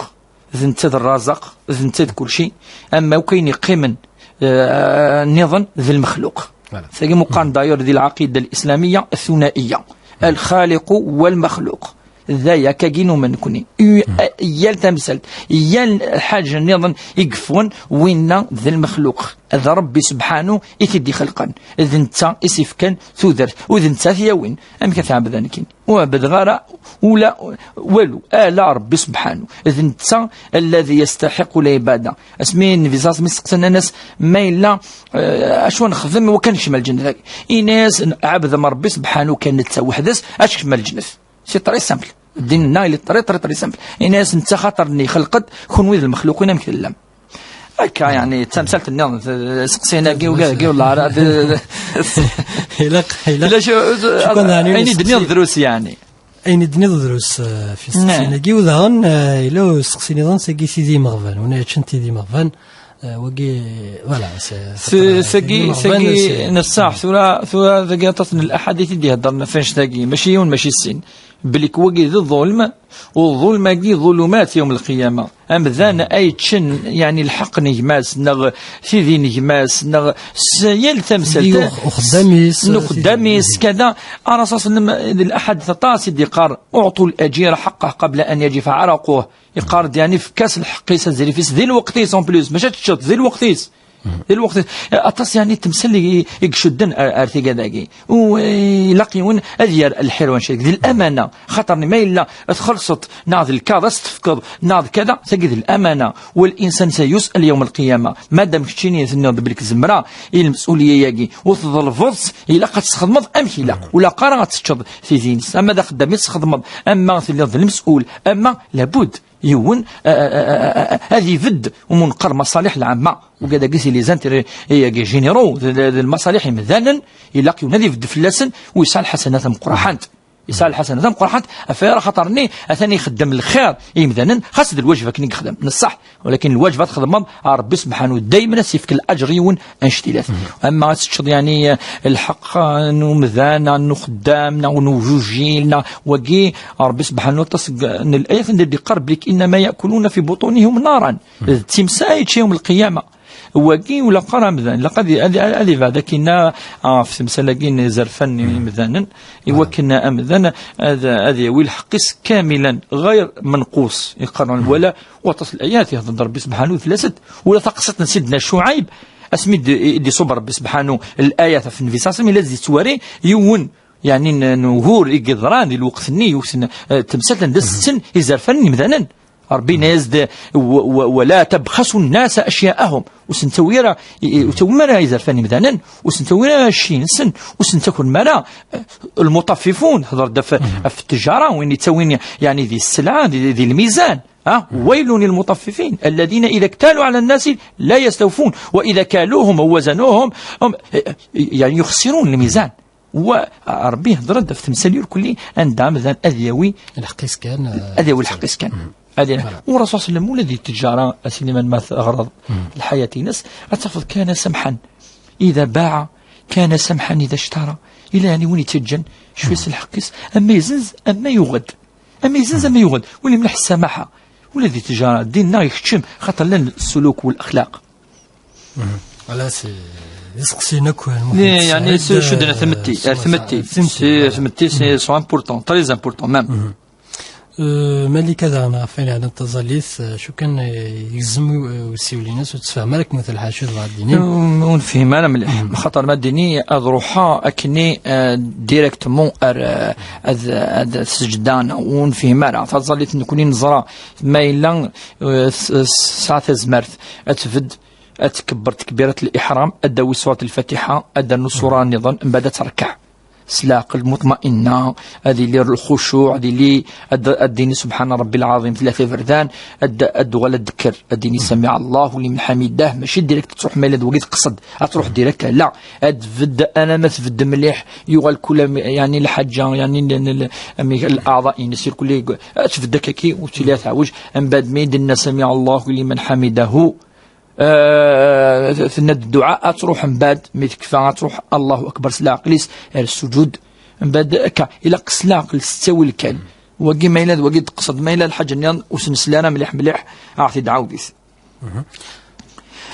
d netta d rraẓaq, d netta d kulci. Ama akk ayen yeqqimen, eh, nniḍen d lmexluq. Voilà. Tagi meqqar d'ailleurs di lɛaqida lislamiyya thunaiya. Alxaliqu walmexluq. D aya kagi numen nekkni. I-, yal tamsalt, yal lḥaǧa nniḍen i yeffɣen, winna d lmexluq. D Ṛebbi subḥanu i t-id-ixelqen. D netta i s-ifkan tudert. U d netta i t-yawin. Amek ad t-ɛebdeɣ nekkini? Ur ɛebbdeɣ ara ula walu. Ala Ṛebbi subḥanu. D netta alladhi yastaḥiqu lɛibada. Asmi Nnbi ṣalla Llahu ɛalayhi wa sallam i s-steqsan, nnan-as, ma yella, eh, acu ad nexdem wakken ad nekcem lǧennet? Ini-as, ɛebdem Ṛebbi subḥanu kan netta weḥd-s, ad tkecmem lǧennet. C'est très simple. Ddin-nneɣ, il est très, très, très simple. Ini-as netta xaṭer-nni ixelq-d, kunwi d lmexluqin amek tellam. Akka, yeɛni, d tamsalt-nni, d, d, seqsi-nni-agi, uga-, agi, wallah, ara, d, d, Ilaq, ilaq. Ila cu, Cukran, yeɛni, ayen i d-tenniḍ seqsi- drus, yeɛni. Ayen i d-tenniḍ drus, eh, fi seqsi-nni-agi, u daɣen, eh, yella useqsi-nniḍen, sagi Sidi Imeɣban, win yeččan Sidi Imeɣban, eh, wagi, voilà, c'est, c'est, sagi, sagi, neṣṣaḥ, tura, tura, dagi aṭas n laḥadit i d-iheddren ɣef annect-agi, mačči yiwen, mačči sin. Belli wagi d ḍulm, u ḍulm-agi ḍulumat yawm lqiyama. Amdan ay yeččen, yeɛni, lḥeqq n gma-s, neɣ tidi n gma-s, neɣ s yal tamsalt, tidi ux-, uxeddam-is, n uxeddam-is, tidi. Kada, ara ṣaṣnem d laḥadit aṭas i d-iqqar, "أعطوا الأجير حقه قبل أن يجف عرقه." Iqqar-d, yeɛni, fek-as lḥeqq-is, azrif-is, di lweqt-is, en plus, maca teččeḍ, di lweqt-is. Di lweqt, aṭas, yeɛni, temsal i, i icudden ar, ar tigad-agi. U, eh, ilaq yiwen ad yerr lḥir wanect-agi. D lamana, xaṭer ma yella txellṣeḍ, neɣ d lkaɣeḍ ad s-tefkeḍ, neɣ d kada, tagi d lamana. والإنسان سيسأل يوم القيامة. Madam keččini tenniḍ belli tzemreḍ i lmesulya-agi, u tḍelbeḍ-tt, ilaq ad tt-txedmeḍ amek ilaq. Ur ilaq ara ad teččeḍ tidi-ines. Ama d axeddam i txedmeḍ, ama telliḍ d lemsul, ama labud yiwen, a, a, a, a, a, ad ibedd umunqer maṣaliḥ lɛamma. Ugad-agi, c'est les intérêts, eh, généraux, d, d, d lmaṣaliḥ imdanen, ilaq yiwen ad ibedd fell-asen, u yesɛa lḥasanat ameqqraḥant. Yesɛa lḥasanat ameqqraḥant, ɣef waya xaṭer-nni, atan ixeddem lxir i yimdanen, xas d lwajeb akken i yexdem, neṣṣaḥ, walakin lwajeb ad txedmeḍ, a Ṛebbi subḥanu daymen ad s-yefk laǧer yiwen annect-ilat. Ama ad teččeḍ, yeɛni, lḥeqq n umdan, neɣ n uxeddam, neɣ n ujujil, neɣ wagi, Ṛebbi subḥanu aṭas n, n layat anda d-iqqar belli إنما يأكلون في بطونهم نارا. D timsa i yečča yawm lqiyama. Wagi ur ilaq ara amdan, ilaq ad, ad, ad ibɛed akkin ɣef temsal-agi n izerfan n yimdanen, i wakken amdan ad, ad yawi lḥeqq-is kamilan, ɣayr menqus, iqqaren wala, waṭas n layat ihder-d Ṛebbi subḥanu fell-asent, wala taqsiṭ n Sidna Cuɛayb, asmi d-, i d-iṣubb Ṛebbi subḥanu layat ɣef Nnbi ṣalla Llahu ɛalayhi wa sallam, ila d-yettwari yiwen, yeɛni, n, n ugur i yeḍran di lweqt-nni, yiwet n, eh, temsalt anda setten izerfan n yimdanen. Ṛebbi yenna-yas-d, "و-, و-, ولا تبخسوا الناس أشياءهم." Ur sen-tawi ara, i, i, ur tawim ara izerfan imdanen, ur sen-tawi ara cci-nsen, ur sen-takrem ara, eh, lmuṭaffifun, hder-d ɣef, ɣef ttejara, win yettawin, yeɛni, di sselɛa, di, di lmizan. ها؟ ويل للمطففين الذين إذا اكتالوا على الناس لا يستوفون وإذا كالوهم أو وزنوهم هم، يعني يخسرون الميزان. وربي يهضر في تمثال يقول لي أن دام ذا أذيوي الحقيس كان، آه، أذيوي الحقيس كان. هذه، والرسول صلى الله عليه وسلم ولا دي التجارة سليمان ما غرض الحياة ناس أتفضل كان سمحا إذا باع، كان سمحا إذا اشترى. إلى يعني وين يتجن شوية الحقيس، أما يزنز أما يغد، أما يزنز أما يغد، واللي ملح السماحة. ولا دي التجارة ديننا يحكم خاطر لنا السلوك والأخلاق. Voilà, c'est يسقسينك المهم يعني سعيد، شدنا ثمتي، آه، ثمتي، ثمتي، سي، ثمتي، c'est important, très important même. Euh, Malika daɣen ɣef ayen yeɛnan taẓallit, euh, acu kan, euh, yegzem u-, usiwel-ines ur tessefhem ara akken ur telḥa acu tebɣa ad d-tini. Ur nefhim ara mliḥ. Xaṭer ma d-tini ad ruḥeɣ akkenni, euh, directement ar, euh, ad, ad seǧdan, ur nefhim ara. Taẓallit nekni neẓra ma yella, euh, s-, s-, tesɛa tazmert ad tbedd, ad tkebber tekbirat l-iḥram, ad d-tawi surat lfatiḥa, ad d-ternu ṣṣura nniḍen, mbeɛd ad terkeɛ s leɛqel muṭma'inna, ad yili lxucuɛ, ad yili, ad, ad d-tini subḥana ṛebbi lɛaḍim tlata iberdan, ad, ad d-tuɣal ad d-tekker, ad d-tini samiɛ Allahu liman ḥamidah, mačči direct ad truḥ ma yella d wagi teqsed, ad truḥ direct, la, ad tbedd, alamma tbedd mliḥ, yuɣal kul am-, yeɛni lḥaǧa, yeɛni l-, l-, l-, amig-, leɛḍa-ines, irkul ad tbedd akkaki, ur tili ad teɛwej, mbeɛd mi d-tenna samiɛ Allahu liman ḥamidahu, Ah, tenna-d dduɛa, ad truḥ mbeɛd, mi tekfa ad truḥ, Allahu akbar s leɛqel-is, ar sujud, mbeɛd akka, ilaq s leɛqel, s ttawil kan. Wagi ma yella d wagi d-teqsed, ma yella lḥaǧa nniḍen, ur s-nesli ara mliḥ mliḥ, ad ɣ-t-id-ɛawdet.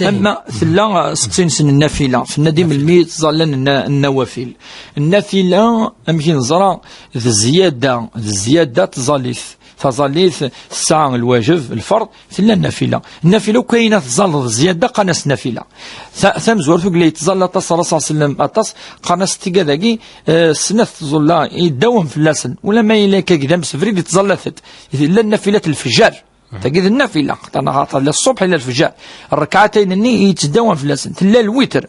Ama tella, ah, seqsi-nsen nnafila, tenna-d i melmi ttẓallan nna-, nnawafil. Nnafila, amek i neẓra, d zzyada, d zzyada tẓallit. Taẓallit tesɛa lwajeb, lferḍ, tella nnafila. Nnafila akk ayen ad tẓalleḍ zzyada, qqaren-as nnafila. Ta-, tamezwarut, ugla yettẓalla aṭas, Ṛṛasul ṣella Llahu ɛalayhi wa sallam aṭas, qqaren-as tigad-agi, eh, snat tẓulla, yeddawen fell-asen. Ula ma yella akka d amsebrid, yettẓallat-d. Tella nnafilat lefjer. Tagi d nnafila, xaṭer neɣ xaṭer la ṣṣubḥ ila lefjer. Rrekɛatayn-nni yettdawan fell-asen. Tella lwitr.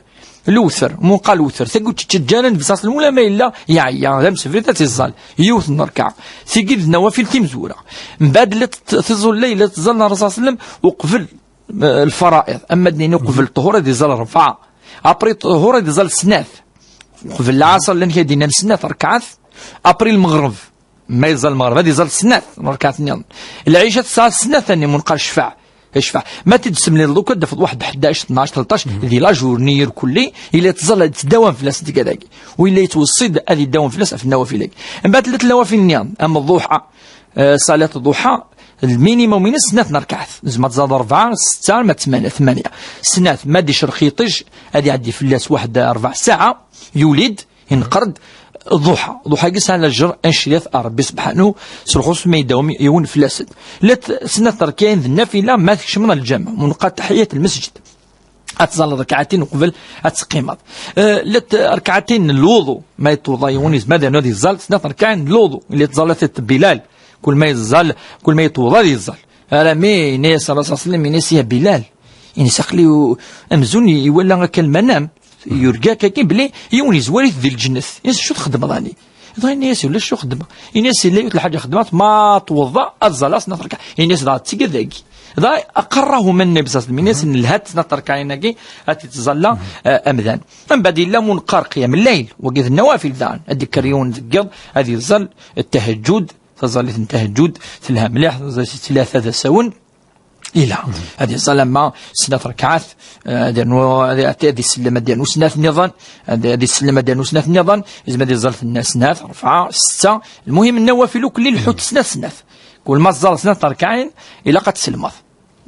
Lewter, munqa lewter, tagi ur tt-ttaǧǧan Nnbi ṣella Llahu ɛalayhi wa sallam, ula ma yella yeɛya, d amsebrid ad tt-iẓẓal, yiwet n rrekɛa. Tigi d nnawafil timezwura. Mbeɛd la t-, tiẓulla la tt-iẓẓal Ṛṛasul ṣella Llahu ɛalayhi wa sallam uqbel, eh, lfara'iḍ. Ama d-nini uqbel ṭṭhur ad iẓẓal rebɛa. Après ṭṭhur ad iẓẓal snat. Uqbel lɛaṣer llan kra d-yennan snat rrekɛat. Après lmeɣreb. Ma yeẓẓal lmeɣreb, ad iẓẓal snat n rrekɛat nniḍen. Lɛica tesɛa snat-nni munqar ccfaɛ. Ccfaɛ. Ma t-id-semlileḍ akk, ad d-tafeḍ waḥed ḥdac, tnac, tleṭṭac, di la journée irkelli, yella yettẓalla, yettdawan fell-as tigad-agi. U yella yettweṣṣi-d ad iddawan fell-as ɣef nnawafil-agi. Mbeɛd tella nnawafil nniḍen, am ḍuḥa, eh, ṣalat ḍuḥa, lminimum-ines snat n rrekɛat. Tzemreḍ ad tẓalleḍ rebɛa, setta, ma d tmanya, tmanya. Snat, ma d-icreq yiṭij, ad iɛeddi fell-as waḥed rebɛa ssaɛa, yuli-d, Inqer-d ḍuḥa. Ḍuḥa-agi sɛan lǧer anciyat ar Rebbi subḥanu, s lxuṣ ma yedda yiwen fell-asen. Llant snat rkaɛin d nnafila ma tkecmeḍ lǧameɛ, munqar taḥiyat lmesǧid. Ad tẓalleḍ rkaɛatin uqbel ad teqqimeḍ. Eh, llant rkaɛatin n lwuḍu, ma yeṭṭuḍa yiwen yezmer ad yernu ad iẓẓal snat rkaɛin n lwuḍu, illi tẓallat-t Bilal, kul ma yeẓẓal, kul ma yeṭṭuḍa ad iẓẓal. Arami, yenna-yas Ṛṛasul ṣella Llahu ɛalayhi wa sallam, yenna-yas ya Bilal, Ini-as aql-i u-, amzun iwala akka lmanam, yurga akka kan belli yiwen yezwar-it di lǧennet. Ini-as acu txeddmeḍ ani? Dɣa ini-as ulac acu xeddmeɣ. Ini-as yella yiwet lḥaǧa xeddmeɣ-tt, ma twuḍa ad ẓẓaleɣ snat rkaɛ. Ini-as dɣa d tigad-agi. Dɣa aqarrahu ma Nnbi ṣella Llahu ɛalayhi wa sallam, ini-as nelha-d snat rkaɛin-agi ad t-iẓẓalla, eh, amdan. Mbeɛd yella munqar qiyam llayl, wagi d nnawafil daɣen. Ad d-ikker yiwen deg yiḍ, ad iẓẓal ttahajjud, taẓallit n ttahajjud, telha mliḥ, taẓallit tlata d asawen. Ila. Ad iẓẓal ama snat rkaɛat, eh, ad yernu, ad, ad, ad isellem, ad yernu snat nniḍen, ad, ad isellem, ad yernu snat nniḍen, yezmer ad iẓẓal tenna snat, rebɛa, setta. Lmuhim, nnawafil ukk lli lḥut snat, snat. Kul ma tẓẓal snat rkaɛin, ilaq ad tselmeḍ.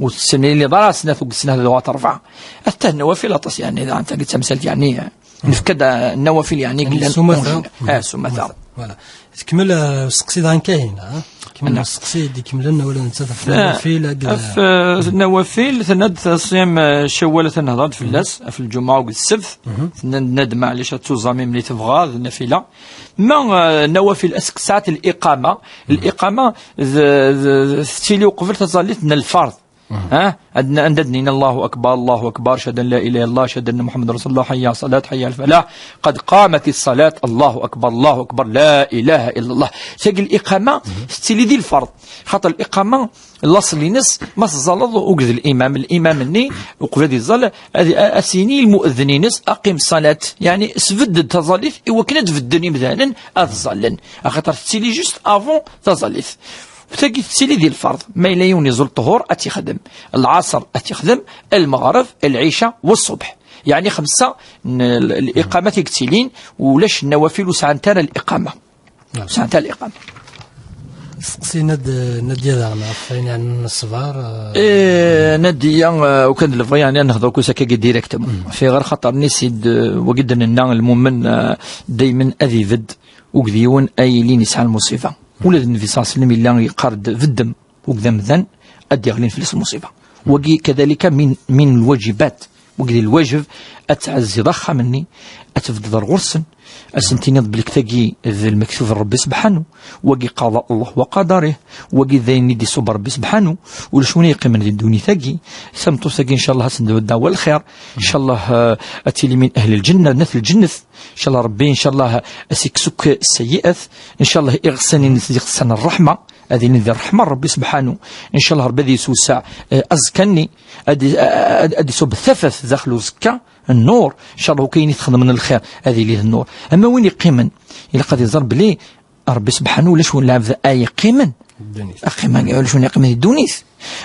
Ur tessemliliḍ ara snat, ur snat d rebɛa. Atta nnawafil aṭas, yeɛni, daɣen, tagi d tamsalt, yeɛni, eh, nefka-d, eh, nnawafil, yeɛni, yellan s umata. Eh, s umata. Voilà. Tkemmel, eh, usteqsi daɣen Kahina, eh? Tkemmel usteqsi d-ikemmlen, wala nettat ɣef nnawafil, akked, ɣef, eh, nnawafil, tenna-d ṣṣyam, eh, Cawwal, ad nehḍer-d fell-as, ɣef lǧemɛa akked ssebt. Tenna-d, tenna-d, maɛlic, ad tuẓam imli tebɣa, d nnafila. Ma, eh, nnawafil, ass n ssaɛat liqama, liqama, d, d, d, tettili uqbel taẓallit n lfard. ها؟ عندنا، عندنا دنينا: الله أكبر، الله أكبر، أشهد أن لا إله إلا الله، أشهد أن محمد رسول الله، حي على الصلاة، حي على الفلاح، قد قامت الصلاة، الله أكبر، الله أكبر، لا إله إلا الله. تاقي الإقامة ستيلي دي الفرض، خاطر الإقامة الأصل ينس ما تزالض وجد الإمام، الإمام الني وقبل دي الزل، هذه أسيني المؤذنين أقيم الصلاة، يعني سفد تزاليث إوا كنا تفدني مثلا أتزالن، خاطر تسيلي جوست أفون تزاليث. Tagi tettili di lferḍ, ma yella yiwen iẓul ṭṭhur, ad t-ixdem. Lɛaṣer ad t-ixdem, lmeɣreb, lɛica, u ṣṣubḥ. Yeɛni xemsa n l-, liqamat i yettilin, ulac nnawafil ur sɛant ara liqama. Ur sɛant ara liqama. Steqsi Nad-, Nadia daɣen ɣef wayen yeɛnan ṣṣber, eh. Eh, Nadia, eh, ukan d lebɣi yeɛni ad nehder kusa akkagi directement. Fi ɣer xaṭer-nni sid, eh, wagi d-nenna lmumen, eh, daymen ad ibedd uged yiwen ay ilin yesɛa lmuṣiba. Ula d Nnbi ṣalla Llahu ɛalayhi wa sallam yella yeqqar-d beddem uged amdan ad d-iɣlin fell-as lmuṣiba. Wagi kadalika min, min lwajibat. Wagi d lwajeb ad tɛezziḍ axxam-nni, ad tbeddeḍ ar ɣur-sen, ad sen-tiniḍ belli tagi d lmektub n Rebbi sebḥanu, wagi qada Allah wa qadarih, wagi d ayen i d-iṣubb Rebbi sebḥanu, ulac win yeqqimen di ddunit-agi. Tameṭṭut-agi, ncallah, ad sen-d-tɛawed lxir, ncallah, eh, ad tili min ahli lǧenna, n at lǧennet, ncallah Rebbi, ncallah, ad s-ikkes akk seyyi'at, ncallah iɣsan-ines d iɣsan n ṛṛeḥma, ad ilin di ṛṛeḥma n Ṛebbi sebḥanu. Ncallah Ṛebbi ad yeswesseɛ, eh, aẓekka-nni, ad, ad, ad iṣubb tafat daxel uzekka, nnur. Ncallah akk ayen i txedmem n lxir ad yili d nnur. Ama win yeqqimen, ilaq ad iẓer belli Ṛebbi sebḥanu ulac win lɛebd ay yeqqimen. Ddunit. Aqqimen, ulac win yeqqimen di ddunit.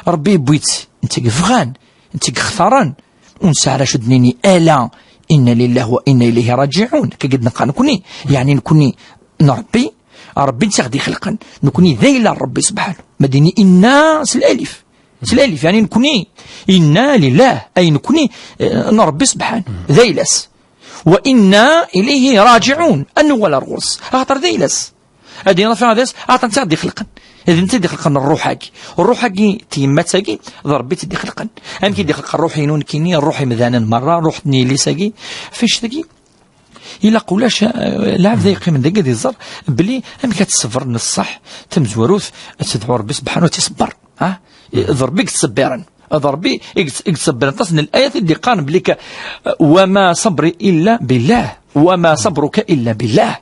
Ṛebbi yewwi-tt, netta i yebɣan, netta i yextaren. Ur nesɛi ara acu d-nini, ala inna lillahi wa inna ilayhi raji'un. Akka i d-neqqar nekni. Yeɛni nekni n Ṛebbi, Ṛebbi netta i ɣ-d-ixelqen. Nekni d ayla n Ṛebbi sebḥanu. Ma d-nini inna s lalif. S lalif, yeɛni nekni inna lillah, ay nekni, eh, n Ṛebbi sebḥanu. D ayla-s. Wa inna ilayhi raji'un. Ad nuɣal ar ɣur-s. Axaṭer d ayla-s. Ad d-yini ɣef iɛdac, aṭan d tid ixelqen. D netta i d-ixelqen ṛṛuḥ-agi. Ṛṛuḥ-agi n tyemmat-agi, d Ṛebbi i tt-id-ixelqen. Amek i d-ixelq ṛṛuḥ-inu nekkini, ṛṛuḥ imdanen merra, ṛṛuḥ n yelli-s-agi? F anect-agi, ilaq ulac, eh, lɛebd ay yeqqimen dagi ad iẓer belli amek ad tṣebber n ṣṣeḥ, tamezwarut, ad tedɛu Ṛebbi sebḥanu ad tt-iṣebber. Ha? D Ṛebbi i yettṣebbiren. D Ṛebbi i yett-, i yettṣebbiren. Aṭas n layat i d-iqqaren belli ka, "Wa ma sabri illa billah, wa ma sabruka illa billah.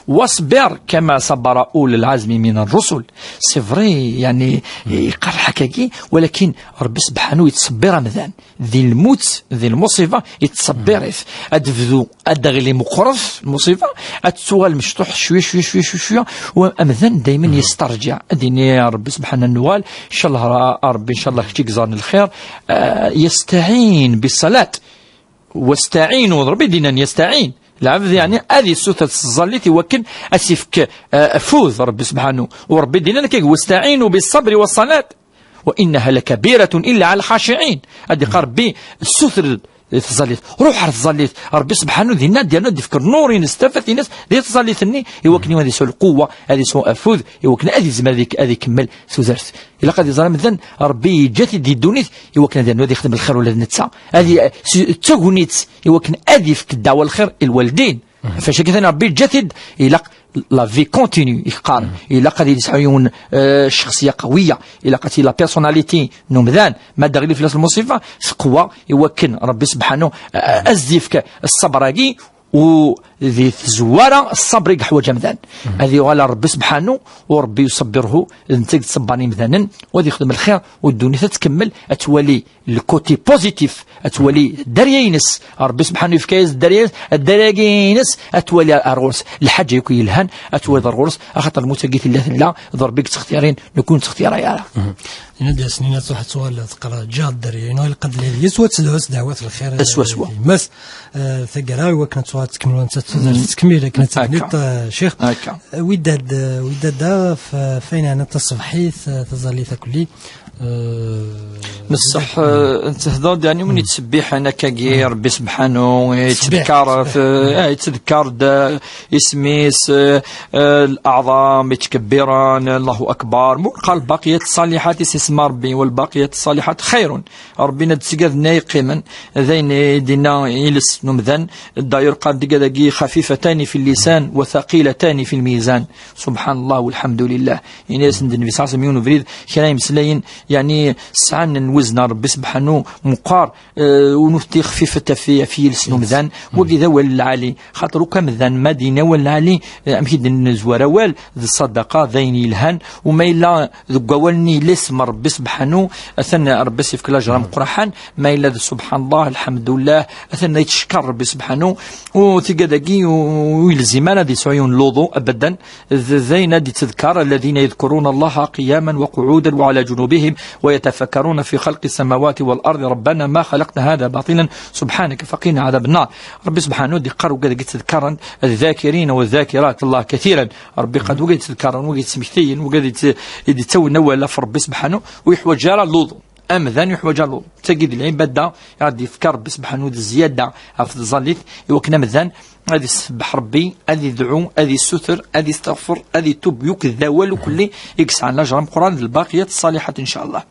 Wasbir kama sabara ulul azmi min ar-rusul." C'est vrai, yeɛni, yeqqar lḥakkagi, walakin Ṛebbi sebḥanu yettṣebbir amdan. Di lmut, di lmuṣiba, yettṣebbir-it. Ad tebdu, ad d-teɣli meqqret lmuṣiba, ad tettuɣal mecṭuḥ cwiya, cwiya, cwiya, cwiya, cwiya, u amdan daymen yestarǧa. Ad d-yini Ṛebbi sebḥanu ad nuɣal, ncallah ra-, a Ṛebbi, ncallah kečč i yeẓran lxir, ah, yestɛin biṣṣalat. Westɛinu, d Ṛebbi i d-yennan yestɛin. Lɛebd, yeɛni, ad yessuter s tẓallit i wakken ad s-ifk, eh, afud, Ṛebbi sebḥanu. U Ṛebbi i d-yennan akka, westɛinu biṣṣabri waṣṣalat, wa innaha lakabiratun illa ɛala lxaciɛin. Ad iqqar Ṛebbi, ssuter tẓallit, ruḥ ar tẓallit. Ṛebbi sebḥanu dinna ad yernu ad ifk nnur-ines, tafat-ines, di tẓallit-nni, i wakken ad yesɛu lquwwa, ad yesɛu afud, i wakken ad yezmer ad ik-, ad ikemmel tudert. Ilaq ad iẓer amdan, Ṛebbi yeǧǧa-t-id di ddunit, i wakken ad yernu ad yexdem lxir ula d netta. Ad y-, s-, d tagnit, i wakken ad ifk ddeɛwa lxir i lwaldin. Fac akka tani Ṛebbi yeǧǧa-t-id, ilaq la vie continue, i yeqqaren. Ilaq ad yesɛu yiwen, eh, ccexsiya qawiya, ilaq ad tili la personnalité n umdan, ma d-teɣli fell-as lmuṣiba, teqwa, i wakken Ṛebbi sebḥanu, eh, ad s-d-yefk ṣṣber-agi, u di tzewwara ṣṣber i yeḥwaǧ amdan. Ad yuɣal ar Ṛebbi sebḥanu, u Ṛebbi yuṣebbiṛhu, d netta i yettṣebbren imdanen, u ad yexdem lxir, u ddunit ad tkemmel, ad twali le côté positif, ad twali dderya-ines. Ṛebbi sebḥanu yefka-yas dderya-ines, dderya-ines ad twali ar ɣur-s. Lḥaǧa yakk yelhan ad twaliḍ ar ɣur-s, axaṭer lmut-agi tella, tella, d Ṛebbi i yettextirin, nekkni ur nettextir ara. Yenna-d Yasin, ad truḥ ad tuɣal teqra ǧǧiɣ dderya-inu, ilaq ad nili yis-s, ad tedɛu s ddeɛwat lxir. Swaswa. Yemma-s, eh, taggara, i wakken ad tuɣal ad tkemmel, ad tt-, ad tettkemmil akken ad tt-id-tenniḍ, eh, Ccix. Akka. Eh, wid-ad, eh, wid-ad, eh, f-, f ayen yeɛnan taṣebḥit, eh, taẓallit akk-nni. Neṣṣeḥ, eh, ntehder-d, yeɛni, win yettṣebbiḥen akkagi, Ṛebbi sebḥanu, yettdekkar, eh, yettdekkar-d, eh, isem-is, eh, eh, leɛḍam, ittkebbiren, Allahu Akbar. Ma ur qqar lbaqiyat ṣṣaliḥat, isisma Ṛebbi, والباقيات الصالحات خير. Ṛebbi yenna-d seg ad-nni yeqqimen, d ayen i d-yenna iles n umdan, d'ailleurs qqaren-d tigad-agi, خفيفتان في اللسان وثقيلتان في الميزان. Subḥanallah, walḥamdulillah. Yenna-yasen-d Nnbi ṣalla Llahu ɛalayhi wa sallam yiwen ubrid, kra imeslayen, yeɛni, sɛan Weznen Rebbi Sebḥanu meqqar, eh, ur nuti xfifet ɣef, ɣef yiles n umdan. Wagi d awal lɛali, xaṭer akk amdan ma d-yenna awal lɛali, eh, amek i d-nezwar awal, d ṣṣadaqa, d ayen yelhan, u ma yella deg wawal-nni yella isem n Rebbi Sebḥanu, atan Rebbi s-yefk lajr ameqqraḥan, ma yella d subḥanallah, lḥemdullah, atan yettcekkar Rebbi Sebḥanu, u tigad-agi ur, ur yelzim ara ad yesɛu yiwen n luḍu, abadan. D, d ayen ad yettdekar, الذين يذكرون الله قياما وقعودا وعلى جنوبهم ويتفكرون في خلق السماوات والأرض ربنا ما خلقت هذا باطلا سبحانك فقنا عذاب النار. Rebbi Sebḥanu ad yeqqar wigad i yettdekaren, الذاكرين والذاكرات الله كثيرا. Rebbi qad wigad yettdekaren, wigad yettmektayen, wigad yett-, i d-yettawin awal ɣef Rebbi Sebḥanu, ur yeḥwaǧ ara luḍu. Amdan yeḥwaǧ aluḍ. D tagi d lɛibada i ɣ-d-yefka Rebbi Sebḥanu d zzyada ɣef tẓallit, i wakken amdan ad isebbeḥ Rebbi, ad idɛu, ad isuter, ad isteɣfer, ad itub, yakk d awal ukelli i yesɛan lajr ameqqran d lbaqiyat ṣṣaliḥat, ncallah.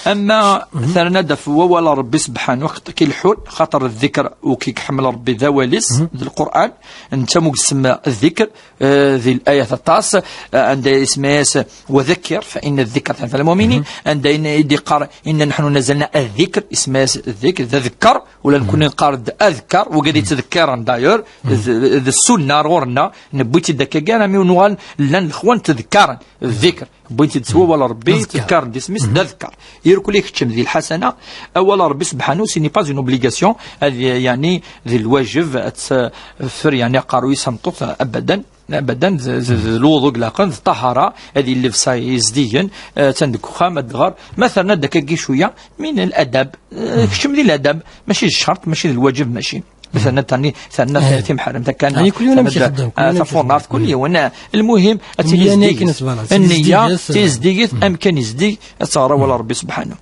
Ama terna-d ɣef wawal n Rebbi Sebḥanu, ki lḥul, xaṭer ddikr u ki iḥemmel Rebbi d awal-is, d Lqur'an, netta mu ysemma ddikr, eh, di l'ayat aṭas, eh, anda isemma-yas وذكر فإن الذكرى تنفع المؤمنين، anda i d-yeqqar إنا نحن نزلنا الذكر، isemma-yas ddikr, d adekkar, ula d nekkni neqqar-d adekkar, wigad yettdekkiren d'ailleurs, d, d ssunna ar ɣur-nneɣ, newwi-tt-id akka kan, ami ur nuɣal, llan lexwan ttdekkaren, ddikr, wwin-t-id s wawal n Rebbi, ttdekkaren-d isem-is, d adekkar. Irkul ikeččem di lḥasana, awal n Rebbi Sebḥanu, ce n'est pas une obligation, ad, yeɛni, d lwajeb, ad teffer, yeɛni, aqerruy-is tameṭṭut, abadan. Abadan, d, d, d lwuḍu i ilaqen, d ṭṭahara, ad yelli lebsa izdigen, eh, attan deg uxxam, ad tɣer. Ma terna-d akka cwiya, min ladab, eh, keččem di ladab, mačči d ccerṭ, mačči d lwajeb, mačči. Ma terna-d tani, terna timḥerremt akka, yeɛni, kul yiwen amek terna-d, ixeddem, kul ah, yiwen amek tafunart, ixeddem. Kul yiwen, ah, lmuhim, ad tili nniya akken zeddiget. Tebɣa, nniya, tizdiget, tizdiget, amkan izdig, ad teɣra wala Rebbi Sebḥanu.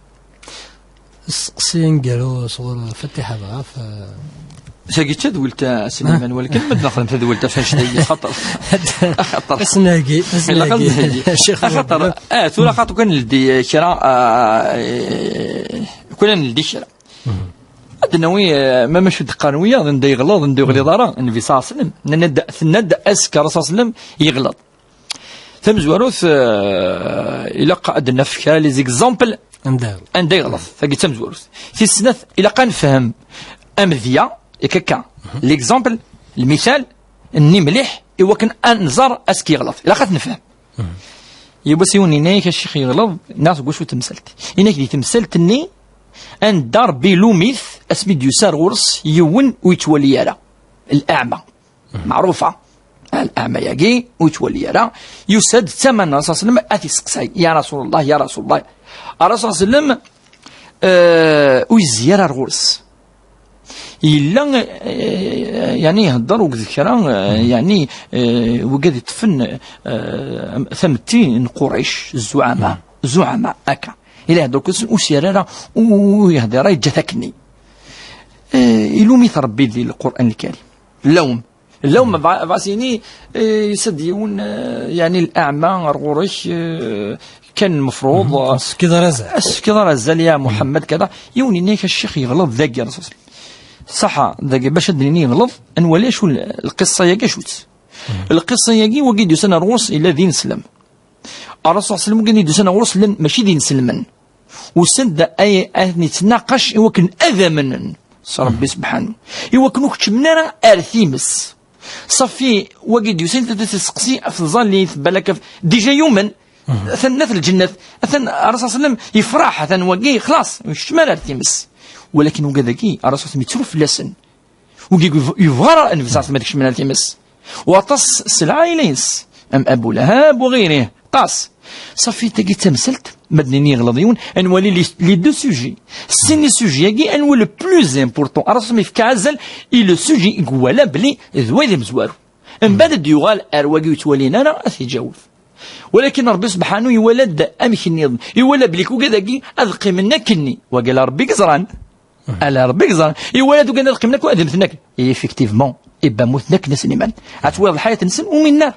Steqsi aneggaru sɣur Fatiḥa dɣa f-, tagi d tadwilt, a Sliman, walakin ma d-nexdem tadwilt ɣef annect-agi, xaṭer, xaṭer asnagi, ilaq ad asnagi. Nhelli. Axaṭer, ah, tura xaṭer kan neldi kra, ah, eh, kan ad neldi kra. Ad d-nawi, eh, ma macu d-qqaren wiyaḍ, anda yeɣleḍ, anda ur yeɣliḍ ara, Nnbi ṣalla Llahu ɛalayhi wa sallam. Nenna-d, tenna-d, azekka Ṛṛasul ṣalla Llahu ɛalayhi wa sallam yeɣleḍ. Tamezwarut, eh, ilaq ad d-naf kra les exemples anda, anda yeɣleḍ. Tagi d tamezwarut. Tis snat, ilaq ad nefhem amedya, yak akka. L'exemple, lmital, nni mliḥ, i wakken ad nẓer amek yeɣleḍ. Ilaq ad t-nefhem. Yiwwas yiwen yenna-yak a ccix yeɣleḍ, neɣ seg wacu temsalt. Yenna-yak di temsalt-nni, anda Rebbi ilum-it, asmi d-yusa ar ɣur-s yiwen ur yettwali ara. L'aɛma. Meɛrufa. L'aɛma-yagi, ur yettwali ara. Yusa-d d tama n Ṛṛasul ṣalla Llahu ɛalayhi wa sallam, ad t-iseqsay, ya Rasul Llah, ya Rasul Llah. Ṛṛasul ṣalla Llahu ɛalayhi wa sallam, eh, ur yezzi ara ar ɣur-s. Yella, eh, yeɛni ihedder uged kra, eh, yeɛni, eh, wigad iṭṭfen, eh, tametti n Qurayc, zzuɛama, zzuɛama, akka. Yella ihedder uged, ur s-yerra ara, ur, ur ihedder ara, yeǧǧa-t akkenni. Eh, ilum-it Rebbi di Lqur'an Lkarim. Lawm. Lawm, bɣa-, bɣas ini, eh, yusa-d yiwen, eh, yeɛni l'aɛma ar ɣur-k, eh, kan lmefruḍ, eh, as-tefkiḍ ara azal. As-tefkiḍ ara azal, ya Muḥemmed, kada. Yiwen yenna-yak a ccix yeɣleḍ dagi, Ṛṛasul ṣalla Llahu ɛalayhi wa sallam. Ṣaḥa, dagi bac ad d-nini yeɣleḍ, ad nwali acu l-, lqiṣṣa-yagi acu-tt. Lqiṣṣa-yagi, wagi d-yusan ar ɣur-s, yella d ineslem. Ṛṛasul ṣalla Llahu ɛalayhi wa sallam, wagi d-yusan ar ɣur-s, llan mačči d inselmen. Usan-d ay, ad ten-ittnaqac i wakken ad amnen s Rebbi Sebḥanu. I wakken ur keččmen ara ar times. Ṣafi, wagi d-yusan, ad t-iseqsi ɣef tẓallit, balak ɣef, déjà yumen. Atan at lǧennet, atan Ṛṛasul ṣalla Llahu ɛalayhi wa sallam yefṛeḥ, atan wagi, xlaṣ, ur keččem ara ar times. Walakin wagi dagi, Ṛṛasul ṣalla Llahu ɛalayhi wa sallam yettru fell-asen. Ur yebɣi ara Nnbi ṣalla Llahu ɛalayhi wa sallam ad kecmen ar times. U aṭas s lɛaila-ines. Am Abu Lahab u ɣiri. Aṭas. Ṣafi, tagi d tamsalt, ma d-nini yeɣleḍ yiwen, ad nwali les, les deux sujets. Sin les sujets-agi, anwa le plus important? Ṛṛasul ṣalla Llahu ɛalayhi wa sallam yefka azal i le sujet i iwala belli d way d amezwaru. Mbeɛd ad d-yuɣal ar wagi ur yettwalin ara, ad t-iǧaweb. Walakin Ṛebbi Sebḥanu iwala-d amek nniḍen. Iwala belli wigad-agi ad qqimen akkenni. Wagi ala Ṛebbi i yeẓran. Ala Ṛebbi i yeẓran. Iwala-d wigad ad qqimen akk, ad mmten akk. Et effectivement, ibba mmuten akk a Sliman. Ad twiḍ lḥayat-nsen, ur minen ara.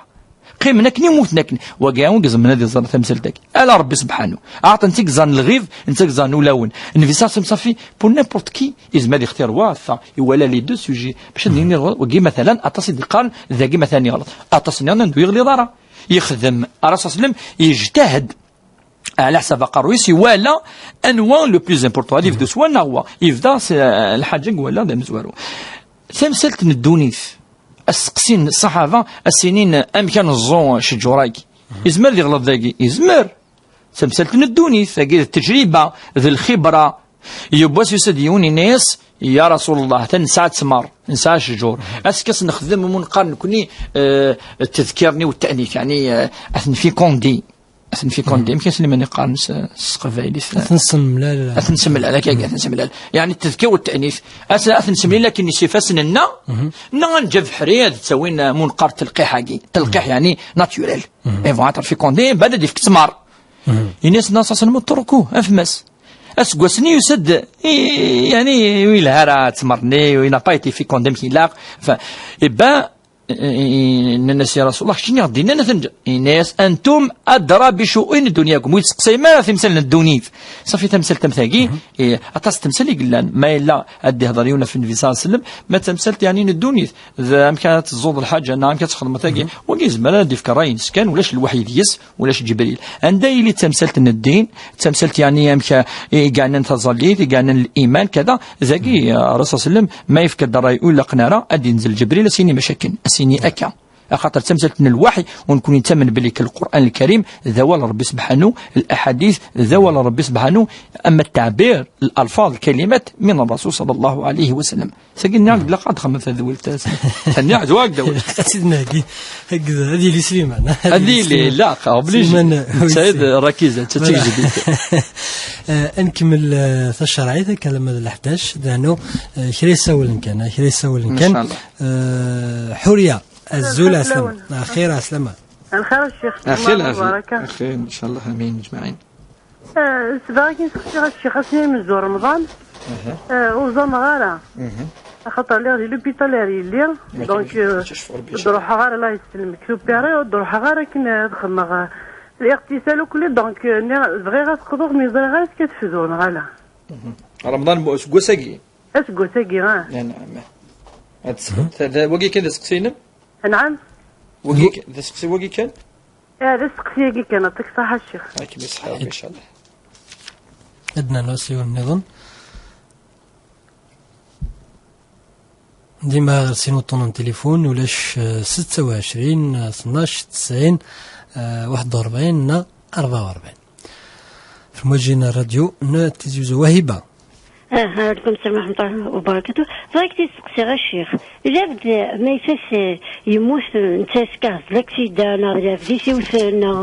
Qqimen akken i mmuten akken. Wagi i iẓemren ad iẓer tamsalt-agi. Ala Ṛebbi Sebḥanu. Aṭan netta i yeẓran lɣib, netta i yeẓran ulawen. Nnbi ṣalla Llahu ɛalayhi wa sallam ṣafi, pour n'importe qui, yezmer ad ixtir wa, ta, iwala les deux sujets. Bac ad nini, wagi, matalan, aṭas i d-iqqaren, dagi, matalan, yeɣleḍ. Aṭas nniḍen ur yeɣliḍ ara. Yexdem, Ṛṛasul ṣalla Llahu ɛalayhi wa sallam, yejtahed. Ɛla ḥsab aqerru-is iwala anwa le plus important, ad yebdu s wa neɣ wa. Yebda s, eh, lḥaǧa i iwala d amezwaru. Tamsalt n ddunit, asteqsi n ṣṣaḥaba, ad s-inin amek ad neẓẓu cejur-agi. Izmer ad iɣleḍ dagi? Izmer. Tamsalt n ddunit, tagi d ttejriba, d lxibra. Yiwwas yusa-d yiwen, yenna-yas: "Ya Rasulullah, atan nesɛa ttmer, nesɛa cejur. Ass-a nexdem, mu neqqar nekni, eh, tedkir-nni u tta'nit, yeɛni, eh, ad ten-féconder." Ad ten-féconder, amek i sen-iman iqqaren s, s teqbaylit? Ad ten-semlal. Ad ten-semlal, akka, ad ten-semlal. Yeɛni tedkir u tta'nit. Ad, ad ten-semlil akken s ifassen-nneɣ, neɣ ad neǧǧ abeḥri, ad ttawin, eh, mu neqqar telqiḥ-agi. Telqiḥ, yeɛni naturel. Ils vont être fécondés, mbeɛd ad yefk ttmer. Ini-as Nnaṣ asen: "Mutruku, afem-as." Aseggas-nni yusa-d, i, yeɛni, ur yelha ara ttmer-nni, il n'a pas été fécondé amek ilaq. Enfin, eh ben, eh, eh, nnan-as: "Ya Rasulullah, keččini i ɣ-d-innan ad t-neǧǧ." Yenna-yas: "Antum adra bi shu'uni dunyakum." Ur yi-d-steqsayem ara timsal n ddunit. Ṣafi, tamsalt am tagi, eh, aṭas n temsal i yellan. Ma yella ad d-ihder yiwen ɣef Nnbi ṣalla Llahu ɛalayhi wa sallam, ma d tamsalt, yeɛni, n ddunit. D amek ara teẓẓuḍ lḥaǧa, neɣ amek ad txedmeḍ tagi. Wagi yezmer ad d-ifk ṛṛay-ines kan, ulac lweḥy deg-s, ulac Ǧebril. Anda yili d tamsalt n ddin, d tamsalt, yeɛni, amek, eh, i yeɛnan taẓallit, i yeɛnan liman, kada, dagi, eh, Rasul sallam, ma yefka-d ṛṛay ur ilaqen ara, ad d-inzel Ǧebril, ad s-yini mac akken, ad s-yini akka. Axaṭer d tamsalt n lweḥy, u nekkni nettamen belli Lqur'an Lkarim d awal n Ṛebbi sebḥanu, laḥadit d awal n Ṛebbi sebḥanu, ama ttaɛbir, lalfaz, lkalimat, min Ṛṛasul ṣalla Llahu ɛalayhi wa sallam. Tagi nniɣ-ak d laqad xemmem tadwilt. Nniɣ-ak d wa dawel. Ad tt-id-nheggi. Ad yili Sliman. Ad yili, la, obligé. Sliman, netta d rakiza, d tagejdit. Eh, ad nkemmel, eh, tacerɛit, akka alamma d leḥdac, dehnu, eh, kra isawlen kan, eh, kra isawlen kan. Inchallah. Eh, Ḥuriya, azul, ɛeslama. Axir, ɛeslama. Lxir a ccix. Axir, axir. Lbaraka. Axir, inchallah, amin, ajmaɛin. Eh, sbeɣ akin sexsiɣ a ccix, ass-nni imezzu Remḍan, eh, ur ẓameɣ ara. Axaṭer lliɣ di l'hôpital ar yelli, donc, eh, ur d-ruḥeɣ ara, la yesselmek tupiri, ur d-ruḥeɣ ara akken ad xedmeɣ, eh, liɣtisal ukli, donc, eh, nniɣ, bɣiɣ ad qḍuɣ, mi ẓriɣ ara aska tefdu, neɣ ala. Remḍan bu-, seg wass-agi? Aseggas-agi, ah. Anɛam. Ad tesqeḍ, wagi kan d aseqsi-inem? Anɛam. Wagi kan, d aseqsi wagi kan? Ah, d asteqsi-agi kan, yeɛṭik ṣṣeḥḥa a ccix. Ad kem-iseḥḥer, inchallah. Ad d-nernu asiwel nniḍen. Dima ɣer sin uṭṭunen n tilifun, ulac, eh, setta u ɛecrin, eh, tnac, tesɛin, eh, waḥed u rebɛin neɣ rebɛa u rebɛin. F lemwaǧi n ṛṛadyu n Tizi Uzzu, Wahiba. Ah, aleykum salam wa rahmatullahi wa barakatuh. Bɣiɣ ad k-id-steqsiɣ a ccix. Labd ma yeffeɣ, eh, yemmut, eh, netta s kkaẓ, d laksida, neɣ d labd-is iwet, neɣ,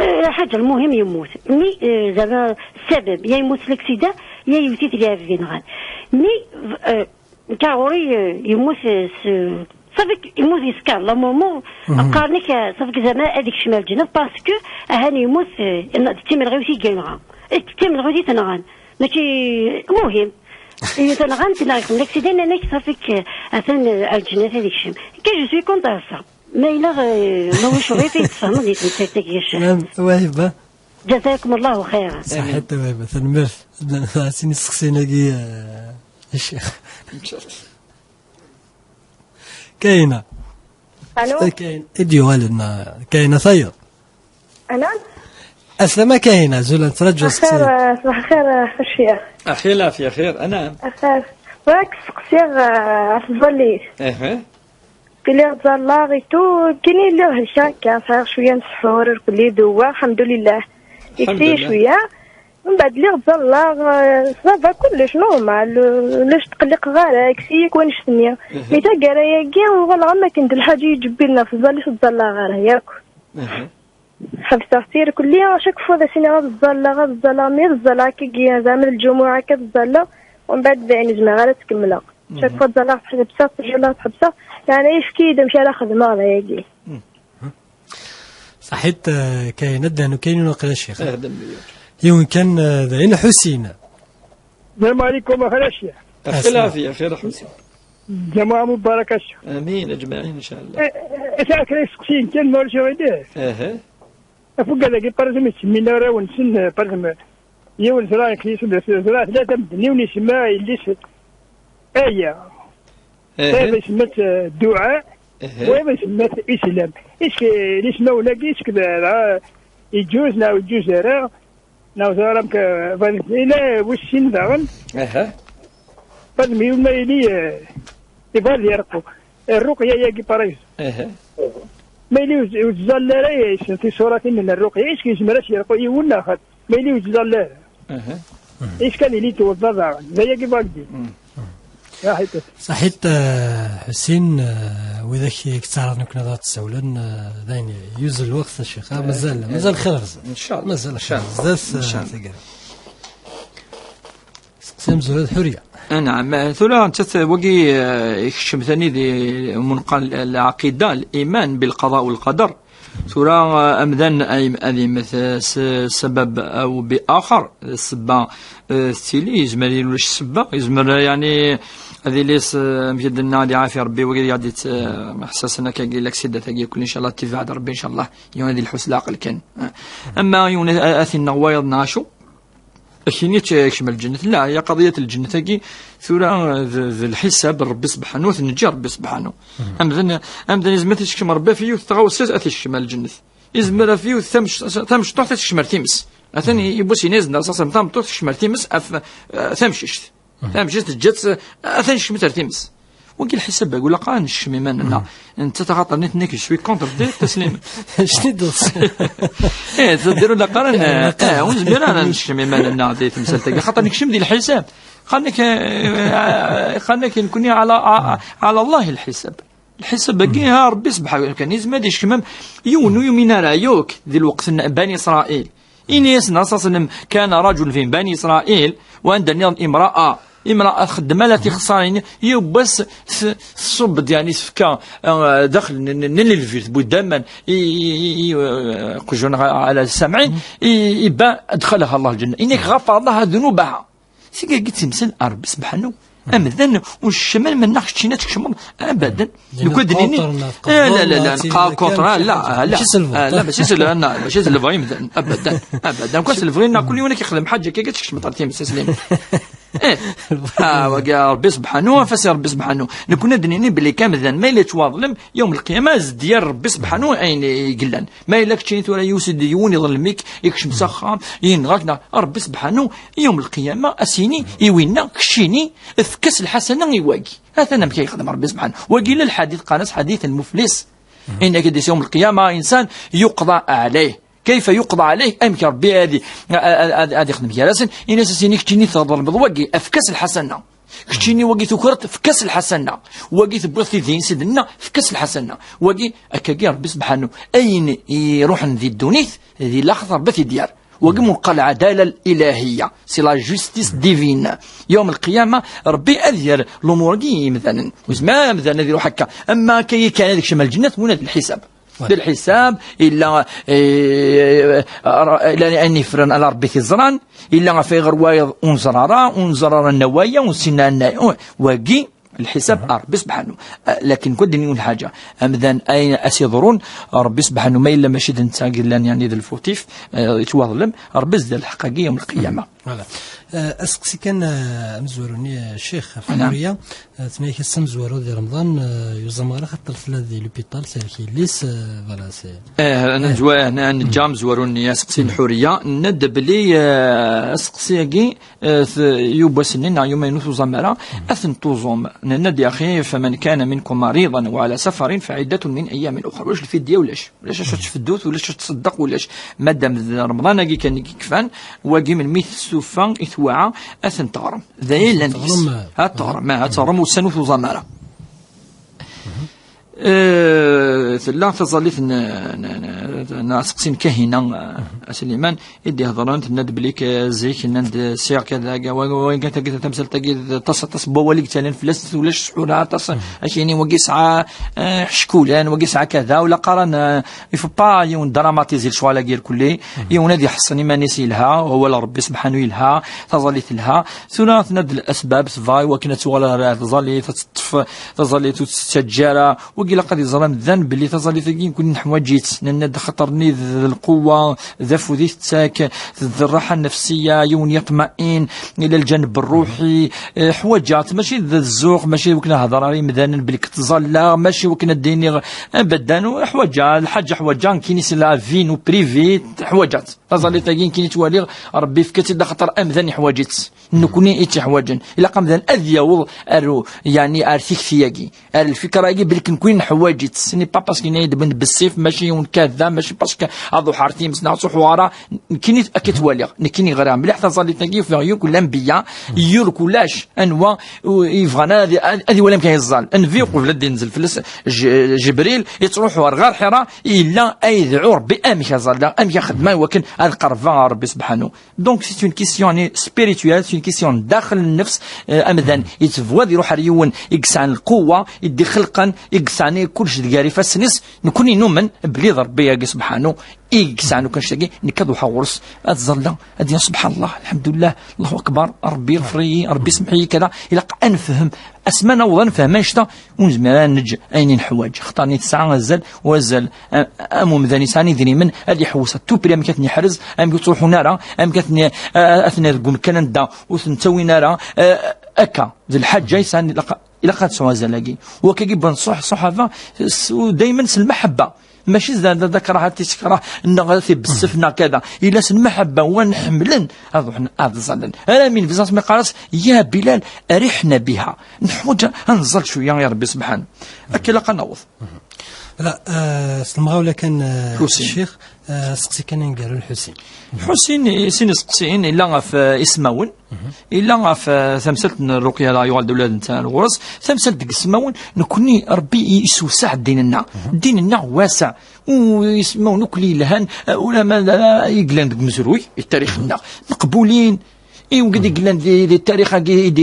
eh, ḥaǧa, lmuhim yemmut. Mi, eh, zeɛma ssabab, ya yemmut s laksida, ya yewwet-it labd yenɣan. Mi, eh, nekk ɣur-i, eh, yemmut, eh, s, ṣafi yemmut yeskeṛ, la momo, qqaren-ak, eh, ṣafi zeɛma ad ikcem ar lǧennet, parce que ahan yemmut, eh, d timenɣiwt i yenɣa. Eh, d timenɣiwt i t-nɣan. Mačči, muhim. I tenɣant neɣ ixdem laksida, nnan-ak, ṣafi, eh, atan, eh, ar lǧennet ad ikcem. Que je suis contre ça. Ma yella, eh, ma ulac uɣilif, i tfehmeḍ di temsalt-agi, a ccix. Naam, Wahiba. Jazakum Allahu xayran. Ṣaḥit a Wahiba, tanemmirt. Sin iseqsiyen-agi, eh, a ccix. Kayna. Alo? Eh, Kayna, i d-yuɣalen, eh, Kayna tayeḍ. Alo? Aslama Kayna, azul, nettraǧu aseqsi. Axir, eh, ṣbaḥ lxir, eh, a ccix. Axir lɛafya, xir, anɛam. Axir. Bɣiɣ ad k-steqsiɣ, eh, ɣef tẓallit. Aha. Kili ẓalleɣ i tu, kini lliɣ helkeɣ akka, sɛiɣ cwiya n ssḥur, irkelli d wa, lḥemdulillah. Ikfi cwiya. Mbeɛd lliɣ ẓalleɣ, eh, ça va kullec normal, eh, ulac tqelliqeɣ ara, kkes-iyi-k wannect-nni. Mi taggara-agi, uɣaleɣ am akken d lḥaǧa iǧebbilen ɣef tẓallit ur ẓalleɣ ara, yakk. Ḥebseɣ-tt irkelli, chaque fois ad as-iniɣ ad ẓẓalleɣ, ad ẓẓalleɣ, mi ad ẓẓalleɣ akkagi, zeɛma d lǧumuɛ akka ad ẓẓalleɣ, umbeɛd dayen ur zmireɣ ara ad tt-kemmleɣ. Chaque fois ẓẓalleɣ, ḥebseɣ, ẓẓalleɣ, ḥebseɣ, yeɛni yefka-yi-d amek ara xedmeɣ d ayagi. Ṣaḥit, eh, Kayna, ad d-nernu Kayna, waqila a ccix. Yiwen kan, eh, dayen, Ḥusin. Salam ɛalaykum, a ccix. Axir lɛafya, xir a Ḥusin. Lǧamuɛa mubaraka a ccix. Amin, ajmaɛin, inchallah. Eh, eh, sɛiɣ kra iseqsiyen kan, ma ulac aɣilif. Aha. Ɣef wigad-agi, par exemple, yettsemmin arraw-nsen, par exemple, yiwen ẓra, ẓra tlata medden, yiwen isemma yelli-s, aya. Aha. Wayeḍ isemma-t, eh, Dduɛa, aha, wayeḍ isemma-t Islam. Est-ce que lismawen-agi, est-ce que dɣa yeǧǧuz neɣ ur yeǧǧuz ara? Neɣ tura amek, eh, bɣan-, yella wis sin daɣen. Aha. Bɣan-, mi ma yili, eh, yebɣa ad yerqu. Rruqya-yagi, par exemple. Aha. Ma yili ur tzall ara, eh, tisuratin n rruqya, est-ce que yezmer ad s-yerqu yiwen neɣ xaṭ? Ma yili ur tzall ara. Aha. Est-ce que ad yili twebba daɣen? D ayagi bɣa d-inin. Saḥit. Saḥit, eh, Ḥusin, eh, widak i yettɛaraḍen akken ad aɣ-d-ssawlen, eh, d ayen yuzzel lweqt, a Ccix. Ah, mazal, mazal xir ar zdat. Inchallah. Mazal xir ar zdat, eh, inchallah. Taggara. Seqsi amezwaru d Ḥuriya. Anɛam, eh, tura nettat wagi, eh, ikcem tani di munqa l-, lɛaqida, liman bilqada walqadar. Tura, eh, amdan ay-, ad yemmet, eh, s ssabab aw bi axer, eh, ssebba, eh, tettili, yezmer yili ulac ssebba, yezmer, eh, yani, ad yili s, eh, amek i d-nenna, ad iɛafi Rebbi wagi i ɣ-d-yettḥessasen akkagi, laksidat-agi akk, inchallah, tibɛed Rebbi, inchallah, yiwen ad yelḥu s leɛqel kan. Eh, ama yiwen a, a, ad t-inneɣ wayeḍ neɣ acu, akini tt-, kcem lǧennet. La, ya qadiyat lǧennet-agi, tura, eh, d, d lḥisab n Rebbi sebḥanu, ad t-neǧǧi Rebbi sebḥanu. Amdan, amdan yezmer ad t-isekcem Rebbi ɣef yiwet tɣawsa ad t-isekcem ar lǧennet. Yezmer ɣef yiwet tamec-, tamecṭuḥt ad t-isekcem ar times. Atan i-, yiwwas yenna-yas-d Ṛṛasul sallam, tameṭṭut tekcem ar times ɣef, eh, tamcict. Tamcict teǧǧa-tt, eh, atan yekcem-itt ar times. Wagi lḥisab-agi, ur ilaq ara nekcem iman-nneɣ. Nettat axaṭer nitni, je suis contre, d taslimt. Acu i d-teḍṣiḍ? Eh, teddir ur ilaq ara n-, eh, ur nezmir ara nekcem iman-nneɣ di temsalt-agi, axaṭer nekcem di lḥisab. Qal-ak, eh, qal-ak nekni ɛla, ɛla Allah lḥisab. Lḥisab-agi, ha, Rebbi sebḥanu kan, yezmer ad isekmem yiwen ur yumin ara yakk di lweqt n Bani Isṛayil. Ini-asen, Ṛṛasul sallam, كان رجل في بني إسرائيل, وعند النظر امرأة, امرأة تخدم على تخسرين, yiwwas s-, tṣubb-d, yani, tefka, eh, daxel n, n, n lvirt, bu daman, i, i, i, i, eh, qujun ɣ-, ala samɛin, i, i ba, أدخلها الله الجنة. Inek غفر الله ذنوبها. Tigagi d timsal n Rebbi sebḥanu. Amdan ur nekcem ara, mennaɣ keččini ad tkecmeḍ, abadan. Nekk ad d-nini, eh, la, la, la, nqakuṭra, la, la, la, mačči s lbɣi, mačči s lbɣi imdan, abadan, abadan. Nekk s lbɣi, neɣ kul yiwen ad k-yexdem ḥaǧa, akka ad tkecmeḍ ar times, aslim. Eh, ah, wagi Rebbi sebḥanu, afas i Rebbi sebḥanu. Nekk ad d-nini belli kan amdan, ma yella yettwaḍlem, yawm lqiyama, ad s-d-yerr Rebbi sebḥanu ayen i yellan. Ma yella keččini tura yusi-d yiwen iḍellem-ik, ikcem s axxam, yenɣa-k, neɣ Rebbi sebḥanu, yawm lqiyama, a s-yini i winna, keččini, efk-as lḥasana i wagi. Atan amek ay yexdem Rebbi sebḥanu. Wagi la lḥadit, qqaren-as ḥadit lmuflis. Inna-k-id yawm lqiyama, insan yuqḍa ɛlayh. Kayfa yuqḍa ɛlayh? Amek Rebbi ad, ad, ad, ad ixdem gar-asen? Ini-as, a s-yini, keččini tḍelmeḍ wagi, efk-as lḥasana. Keččini wagi tukreḍ, efk-as lḥasana. Wagi tewwiḍ tidi s idenna, efk-as lḥasana. Wagi, akkagi Rebbi sebḥanu, ayen iruḥen di ddunit, di laxert Rebbi ad t-id-yerr. Wagi munqa lɛadala ilahiyya, c'est la justice divine. Yawm lqiyama, Rebbi ad yerr lumuṛ-agi i yimdanen. Ur yezmir ara amdan ad iruḥ akka. Ama akka yakan ad ikcem lǧennet, win ad lḥisab. D lḥisab, illa, eh, ara-, illa ayen yefren ala Rebbi t-iẓran, illa ɣef ayɣer wayeḍ ur nẓer ara, ur nẓer ara nnawaya, ur nessin ara nna-, ur-, wagi, lḥisab ar Rebbi sebḥanu. Eh, lakin kul din yiwen lḥaǧa, amdan ayen as-iḍrun, Rebbi sebḥanu, ma yella mačči d netta i yellan, yani, d lfutif, eh, yettwaḍlem, Rebbi zdi lḥeqq-agi yawm lqiyama. Voilà. Eh, aseqsi kan, eh, amezwaru-nni, eh, Ccix, ɣef Ḥuriya, eh, tenna-ak ass amezwaru di Remḍan, eh, yuẓam ɣer axaṭer tella di l'hôpital, serk yelli-s, eh, voilà, c'est. Eh, nezwa-, ne-, neǧǧa amezwaru-nni, aseqsi n Ḥuriya, nenna-d belli, eh, aseqsi-agi, eh, t-, yiwwas-nni neɣ yuma inu tuẓam ara, ad ten-tuẓum. Nenna-d, yaxi, فمن كان منكم مريضا أو على سفر فعدة من أيام أخر. Ulac lfidya, ulac. Ulac acu tfeddut, ulac acu tṣeddeq, ulac. Madam d Remḍan-agi kan i yekfan, wagi melmi testufa i twaɛa, ad ten-teɣrem. D aya yellan deg-s. Ad teɣrem, ah, ad teɣrem ussan ur tuẓam ara. Eh, tella taẓallit n, n, n, n aseqsi n Kahina, eh, a Sliman, i d-ihedṛen, tenna-d belli k-, zik, nnan-d sɛiɣ kada, wa, wa, wa, tagi, tamsalt-agi, d aṭas, aṭas n wawal i yettalin fell-as, ulac ssḥur, aṭas, akini, wagi yesɛa, eh, ḥeckulan, wagi yesɛa kada, ula qqaren, eh, il faut pas yiwen dramatiser lecɣal-agi irkelli, yiwen ad iḥeṣṣen iman-is yelha, wawal Rebbi sebḥanu yelha, taẓallit telha, tura tenna-d lasbab, tebɣa i wakken ad tuɣal ɣer tẓallit, ad teṭṭef taẓallit ur tettaǧǧa ara, wagi ilaq ad iẓer amdan belli taẓallit-agi nekkni neḥwaǧ-itt, nenna-d Terni d lquwa, d afud i tettak, d rraḥa nnefsiya, yiwen yeṭma'in ila lǧaneb rruḥi. Eh, ḥwaǧaɣ-tt, mačči d zzux, mačči wakken ad hedreɣ i yimdanen belli ttẓallaɣ, mačči wakken ad d-iniɣ abadan, ḥwaǧaɣ lḥaǧa, ḥwaǧaɣ nekkini, c'est la vie, nu privé, ḥwaǧaɣ-tt. Taẓallit-agi nekkini ttwaliɣ Rebbi yefka-tt-id axaṭer amdan iḥwaǧ-itt. Nekkni i tt-iḥwaǧen. Ilaq amdan ad yaweḍ ar, yani, ar tikti-agi, ar lfikra-agi, belli nekkni neḥwaǧ-itt. Ce n'est pas parce que yenna-yi-d win bessif, mačči yiwen kada, mačči parce que aḍuḥ ar times neɣ ttruḥu ara. Nekkini akka ttwaliɣ, nekkini ɣriɣ mliḥ taẓallit-agi, ufiɣ yakk lanbiya, yakk ulac anwa u-, yebɣan ad, ad, ad iwali amek ay yeẓẓal. Nnbi uqbel ad d-inzel fell-as J-, Jibril, yettruḥu ar ɣer Ḥira, yella ay yedɛu Rebbi amek ad ẓalleɣ, amek ad xedmeɣ i wakken ad qerbeɣ ɣer Rebbi subḥanu. Donc, c'est une question, yani, spirituelle, c'est une question daxel nnefs, eh, amdan yettebwa ad iruḥ ar yiwen i yesɛan lquwa, i d-ixelqen, i yesɛan kullec deg gar ifassen-is. Nekkni numen belli d Rebbi-agi subḥanu i yesɛan akk annect-agi, nekk ad ruḥeɣ ɣur-s, ad ẓalleɣ, ad d-iniɣ subḥan Allah, lḥemdullah, Allahu akbar, Rebbi iɣfer-iyi, Rebbi semmeḥ-iyi, kada. Ilaq ad nefhem, asma naweḍ ad nefhem annect-a, ur nezmir ara ad neǧǧ ayen i neḥwaǧ. Xaṭer tesɛa azal, u azal, a-, am umdan yesɛan idrimen, ad iḥewwes à tout prix amek ad ten-iḥrez, amek ur ttruḥun ara, amek ad ten-, a-, ad ten-rren deg umkan anda ur ten-ttawin ara, a-, akka, d lḥaǧa yesɛan, ilaq, ilaq ad tesɛu azal-agi. U akkagi, ben ṣṣuḥ-, ṣṣuḥaba, s-, u daymen s lmaḥebba. Mačči d, d, d akrahat i tekrah, neɣ ad t-ibessef, neɣ kada. Ila s lmaḥebba, wa nḥemmlen, ad ruḥen ad ẓallen. Ara min Bizans mi qqar-as, "Ya Bilal, rihna biha." Neḥwaǧ ad nẓall cwiya i Rebbi subḥan. Akka ilaq ad naweḍ. La, eh, s lemɣawla kan, eh, Ḥusin. Ccix, eh, seqsi kan aneggaru n Ḥusin. Ḥusin, i sin iseqsiyen, illa ɣef, eh, ismawen, illa ɣef, eh, tamsalt n Ruqya la yuɣal d ula d netta ar ɣur-s, tamsalt deg ismawen, nekkni Rebbi i-, yessewsaɛ ddin-nneɣ. Ddin-nneɣ wasa. U ismawen akk li yelhan, eh, ulama d, eh, i yellan deg umezruy, i tarix-nneɣ, meqbulin. I wigad i yellan di, di tarix-agi i d-,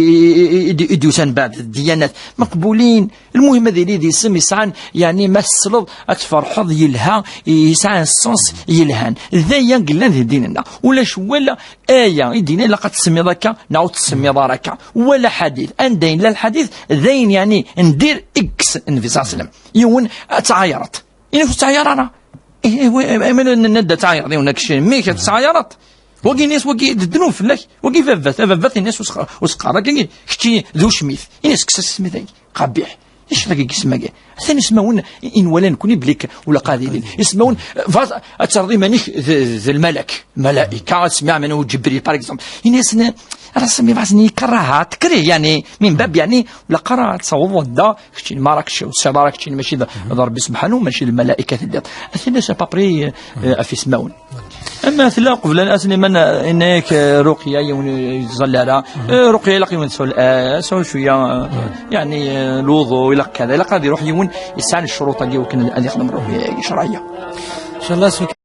i d-, i d-yusan baɛd ddiyanat, meqbulin. Lmuhim ad yili d isem yesɛan, yani, ma tesleḍ ad tferḥeḍ, yelha, yesɛan sens yelhan. D aya i yellan di ddin-nneɣ. Ulac wala aya i d-yenna ilaq ad tsemmiḍ akka neɣ ur tettsemmiḍ ara akka. Wala ḥadit. Anda yella lḥadit, d ayen, yani, n dir ikkes Nnbi ṣalla Llahu ɛalayhi wa sallam. Yiwen ad tɛayreḍ. Ini-as ur ttɛayar ara. Eh, eh, eh, eh, ma nenna-d ad tɛayreḍ yiwen akk, mik ad tɛayreḍ. Wagi ini-as, wagi d ddnub fell-ak. Wagi baba-t, a baba-t, ini-as ur s-, ur s-qqar akka, kečči d ucmit. Ini-as kkes-as isem-agi. Qabiḥ. Acu dagi isem-agi? Atan ismawen i nwala nekkni belli ula qad ilin. Ismawen, eh, bɣiɣ ad terreḍ iman-ik d, d lmalak. Malaika, ad smiɣ min Ǧibril, par exemple. Ini-as, ne, ara semmi bɣiɣ ad ikerraha, tekrih, yani, min bab, yani, ula qara ad tawḍeḍ anda, keččini Marakec, ur tesɛiḍ ara keččini, mačči d, d Rebbi subḥanu, mačči d lmalaika telliḍ. Atan à peu près, eh, ɣef ismawen. Ama tella qbel ad, Sliman, eh, yenna-yak, eh, Ruqya, yiwen ur yettẓalla ara. Eh, Ruqya ilaq yiwen tesɛu l-, eh, tesɛu cwiya, eh, yani, eh, lwuḍu, ilaq kada, ilaq ad iruḥ yiwen yesɛan ccruṭ-agi wakken ad ixdem Ruqya-agi ccṛeɛya. Inchallah,